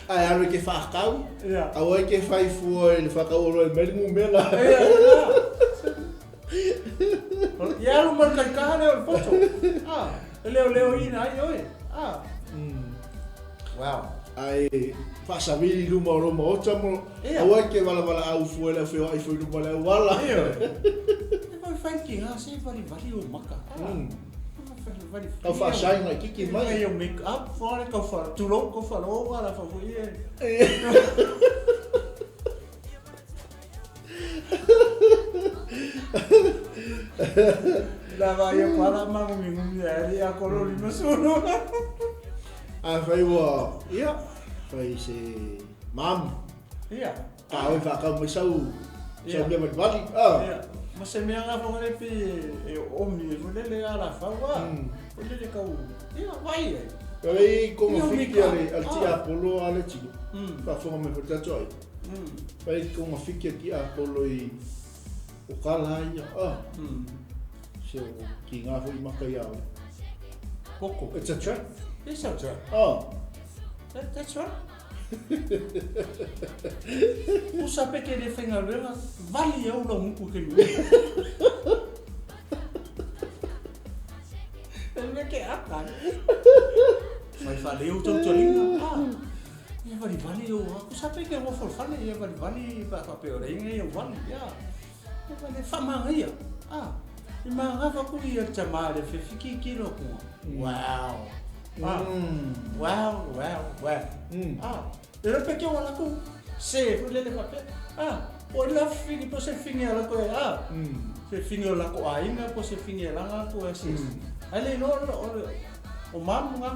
Ae alu e ke faakau, aua e ke fai fua i le faakau oloa e mai le numera. Ia alu ma le taitaha lea o le poto. Ah, e leoleoina ai oe. Ah. Wow. Ae faasavili i luma o lou maota mo aua e te valavalaau fua i le au feoai fua i luma o le auala. Ioe. E fai fai ki ha se valivali o maka. Ah. Tau faasaina i kiki mai. Ai o make up fua le kau wha, tulou kau whaloa la wha hui e. Lava ia pala magumigumi ai le a kolo lima sulu. A fai ua, ia, fai se mamu. Ia. Ka oi whakau mai sau, sau mea valivali. Ah. Ia. Ma se mea ngā whangare pe e omi e whalele a la whaua. Whalele kau, ia, vai e. Ai ko Ia, fiki mika. ale al ti Ah. Apollo ale ti. Faafofoga mai foi tatou ai. Fai ko fiki a ti Apollo i o kala ia. Ah, se o ki ngā foi maka ia. oe. Koko. It's a trap. It's a trap. Ah, That's right. Usa pe ke le whaingaluega, vali au lau muku ke mi. E mea ke aka. Mai whale au tau taringa. Ah. Ia vali vali au. Usa pe ke ngofo whale, ia vali vali, pa whape o reinga ia vali. Ia. Ia vali whamanga ia. Ah. I maangafa ku ia tamaa le fefiki ki lo kunga. Wow. Ah. Wow, wow, wow. Ah, e le peke o la ku. Se, fu le le pape. Ah, o la fingi po se fingi ala ko ah. Se fingi o la ko ainga po se fingi ala nga ko se. Ai le no o o mamu nga.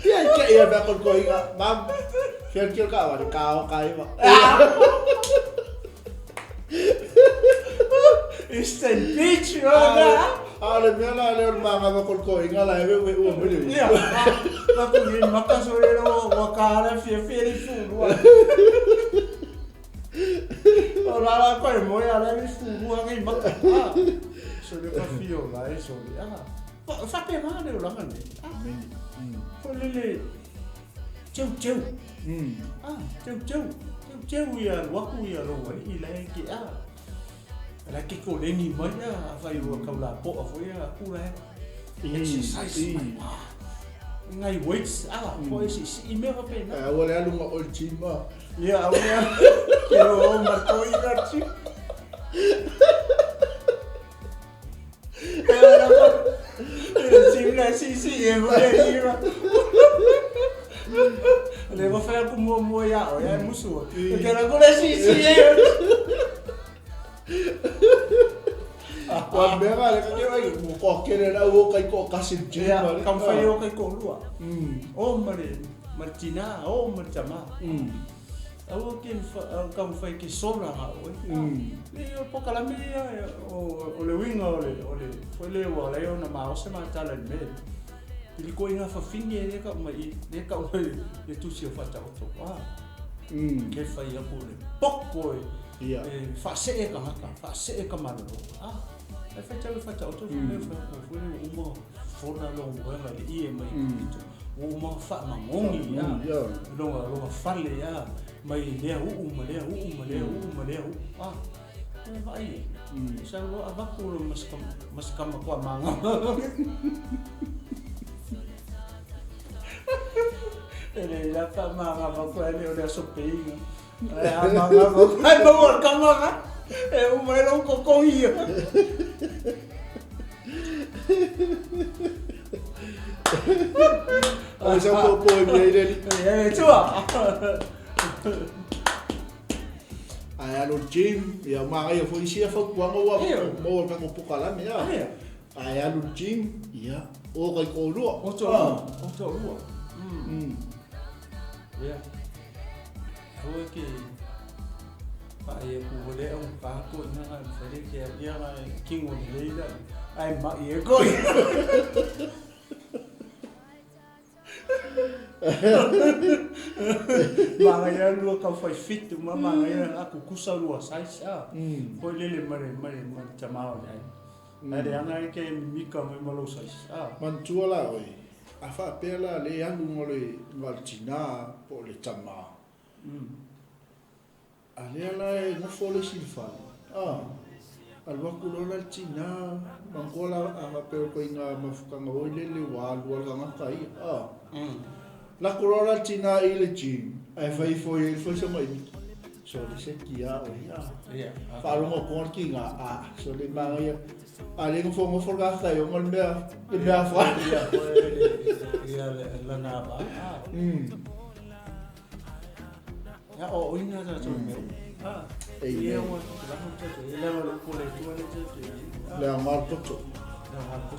Ia i ke ia mea kon koinga. Mam, whia ki o ka ware, ka o ka iwa. Eastern Beach o na. A le mea la le o le maanga kon koinga la e we ua mele. Ia. La ku ni maka so le ro wa ka la fie fie le fu lua. O la la ko e mo ya la le fu lua ngai maka. Ah. So le ka fio la e so le. Ah. Fa pe ma le o la ne. Ah. Fo le le cheu cheu. Ah, cheu cheu. Cheu cheu ia waku ia ro wa i la e ki ah. La ke ko le ni mai a fai ua kau la po a fo ia ku la. Exercise mai. Ah. Ngai weights ah, fo e si si i mea pe na. A ua le alu nga oil gym a. Ia au mea. Ke ro o marko i ka chi. E la ko. E si la si si e mo e i ra. Le va faire ku mo mo ia o ia musu. E ke la ko le si si e. Wa mea nga le ka ke wai, mo koa kere rau o kai koa kasi gym. Ia, a le. kam fai o kai ko lua. O mare Martina, o mare tama. Au ke kam fai ke sola ha o. Le o pokalame ia o le winga o le o le foi le wa le ona ma o se ma tala me. Pili ko inga fa finge le ka mai le ka mai le tusi o fata o to. Ah, ke fai a ko le poko e. Ia. E fa se e ka haka, fa se e ka malo. Ah, e fai tala fata o to foi fa ko foi o uma fona lo mo le i e mai to. O uma fa mangongi ia. Ia. Longa longa fale ia mai lea uu ma lea uu ma lea uu ma lea uu. Ah, e vai. Sa lo avaku lo maskam maskam ko manga. Ele la fa manga va ko ele o le so peinga. E a manga va ai mo o kamanga. E o mai lo ko ko ia. O sa po po i mea i le E tua. Ai alo gym, ia maanga ia foi sia fa kuanga ua Ia. mo ka ko pokalame ia. Ia. Ai alo gym, ia o kai ko lua. O to o to lua. Ia. Aua ke pa e ku hole au ka ko ina nga whare ke ia nga kingo ni leila. Ai ma i e koi. Manga ia lua ka whai fit uma manga ia aku kusa lua size a. Hoi lele mare mare mare tamao nei. Ai le anga e ke mika mai malo size a. Mantua la oi. A fa pela le alu ngole ngal tina po le tama. A le ala e ngofo le silfale. Ah. Alu aku lola le tina, mangola a fa pela ko inga mafukanga oi le le wa alu ala ngaka ia. Ah. La ko lola le tina i le gym. Ai fai foi e foi sa mai. So le se kia oi ah. Ia. Whaarongo kōna ki ngā a, so le manga ia. A le ngofo ngofo ngā kai o ngā le mea, le mea wha. Ia hoi le ia le lana ba. Ah. Ia o ina ta to me. Ah. Ei, Ia nei. ua la ho te te le lo ko le tua le te te. Le a ngā poto, La ha ko.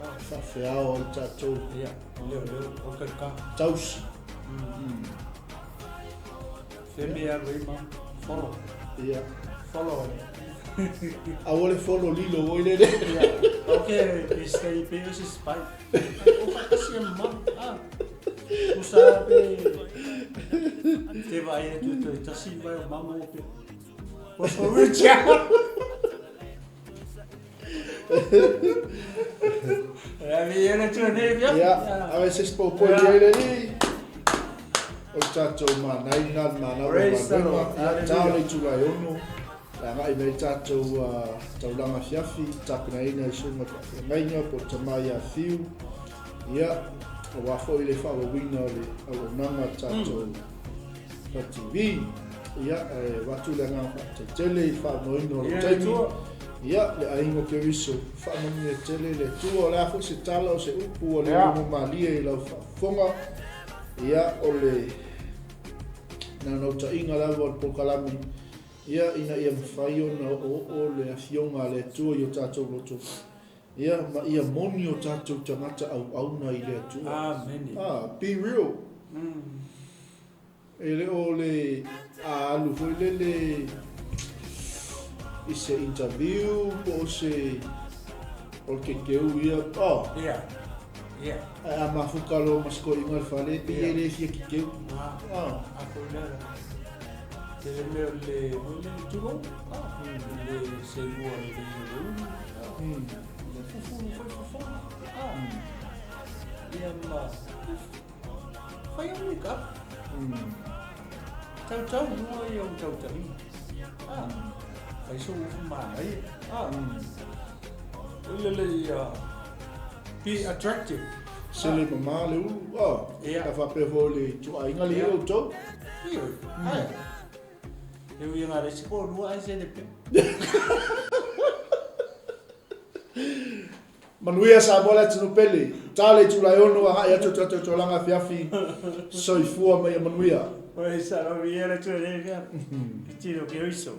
Ah. wha whiao ai tātou Ia. Leo leo o ka ka. tausi. Fe me a rima. Follow. Ia. Follow. Aua le folo lilo foi lele. Ok, pesita i pe o se spy. O faatasi e mamao. Ah. Tusa pe te vaai atu e toe tasi mai o mamo pe. Ua fautia. Ia, viia le Atua nei afiafi. Ia, ave se isi poupou i ai le Alii. O le tatou manaina le manava o Praise the galuega. Lord. Ia, ta Hallelujah. le itula e 6, e agai mai ai tatou taulaga afiafi, tapenaina i susuga i faafeagaiga po o le tama ia Fiu. Ia, aua foi le faaauauina o le auaunaga a le tatou TV. Ia, e avatu le agaga faafetai tele i le faauigaina o lou Ia, le taimi. Atua. Ia, le aiga o Keriso, faamanuia tele le Atua. O le a foi se tala o se upu ua le logo malie i lau faafofoga. Ia, o le naunautaiga lava o le polokalame, ia, ina ia mafai ona oooo le Afioga a le Atua i o tatou loto. Ia, ma ia moni o tatou tagata auauna i le Atua. Amene. Ah, be real. E le o le a alu foi lele i se interview po o se o le kekeu ia, oh. Ia. Ia. Ae a mafuta loa ma se toeaina i le fale, pei e le fia kekeu. Ah. Ah. A foi lea la. Tele mea o le, foi lele tulou. Ah. Le selua le le le ulu. Ah. Le fufu foi fofoga. Ah. Ia ma. Fai au make up. Tautau lua ia o tautaiga. Ah. Fai sou ufu manaia. Ah. Foi lele ia. Be attractive. Sele mama le ulu. Ah. Ia. A faapea foi le ituaiga le ia outou. Ioe. Ai. E ui ngā resi ko lua ai se le pe. Manuia Samoa le atunuu pele. Ta le itula e 6 agai atu o tatou tolaga afiafi. Soifua ma ia manuia. Oi, sa lo vi era tu le via. Tiro ke oiso.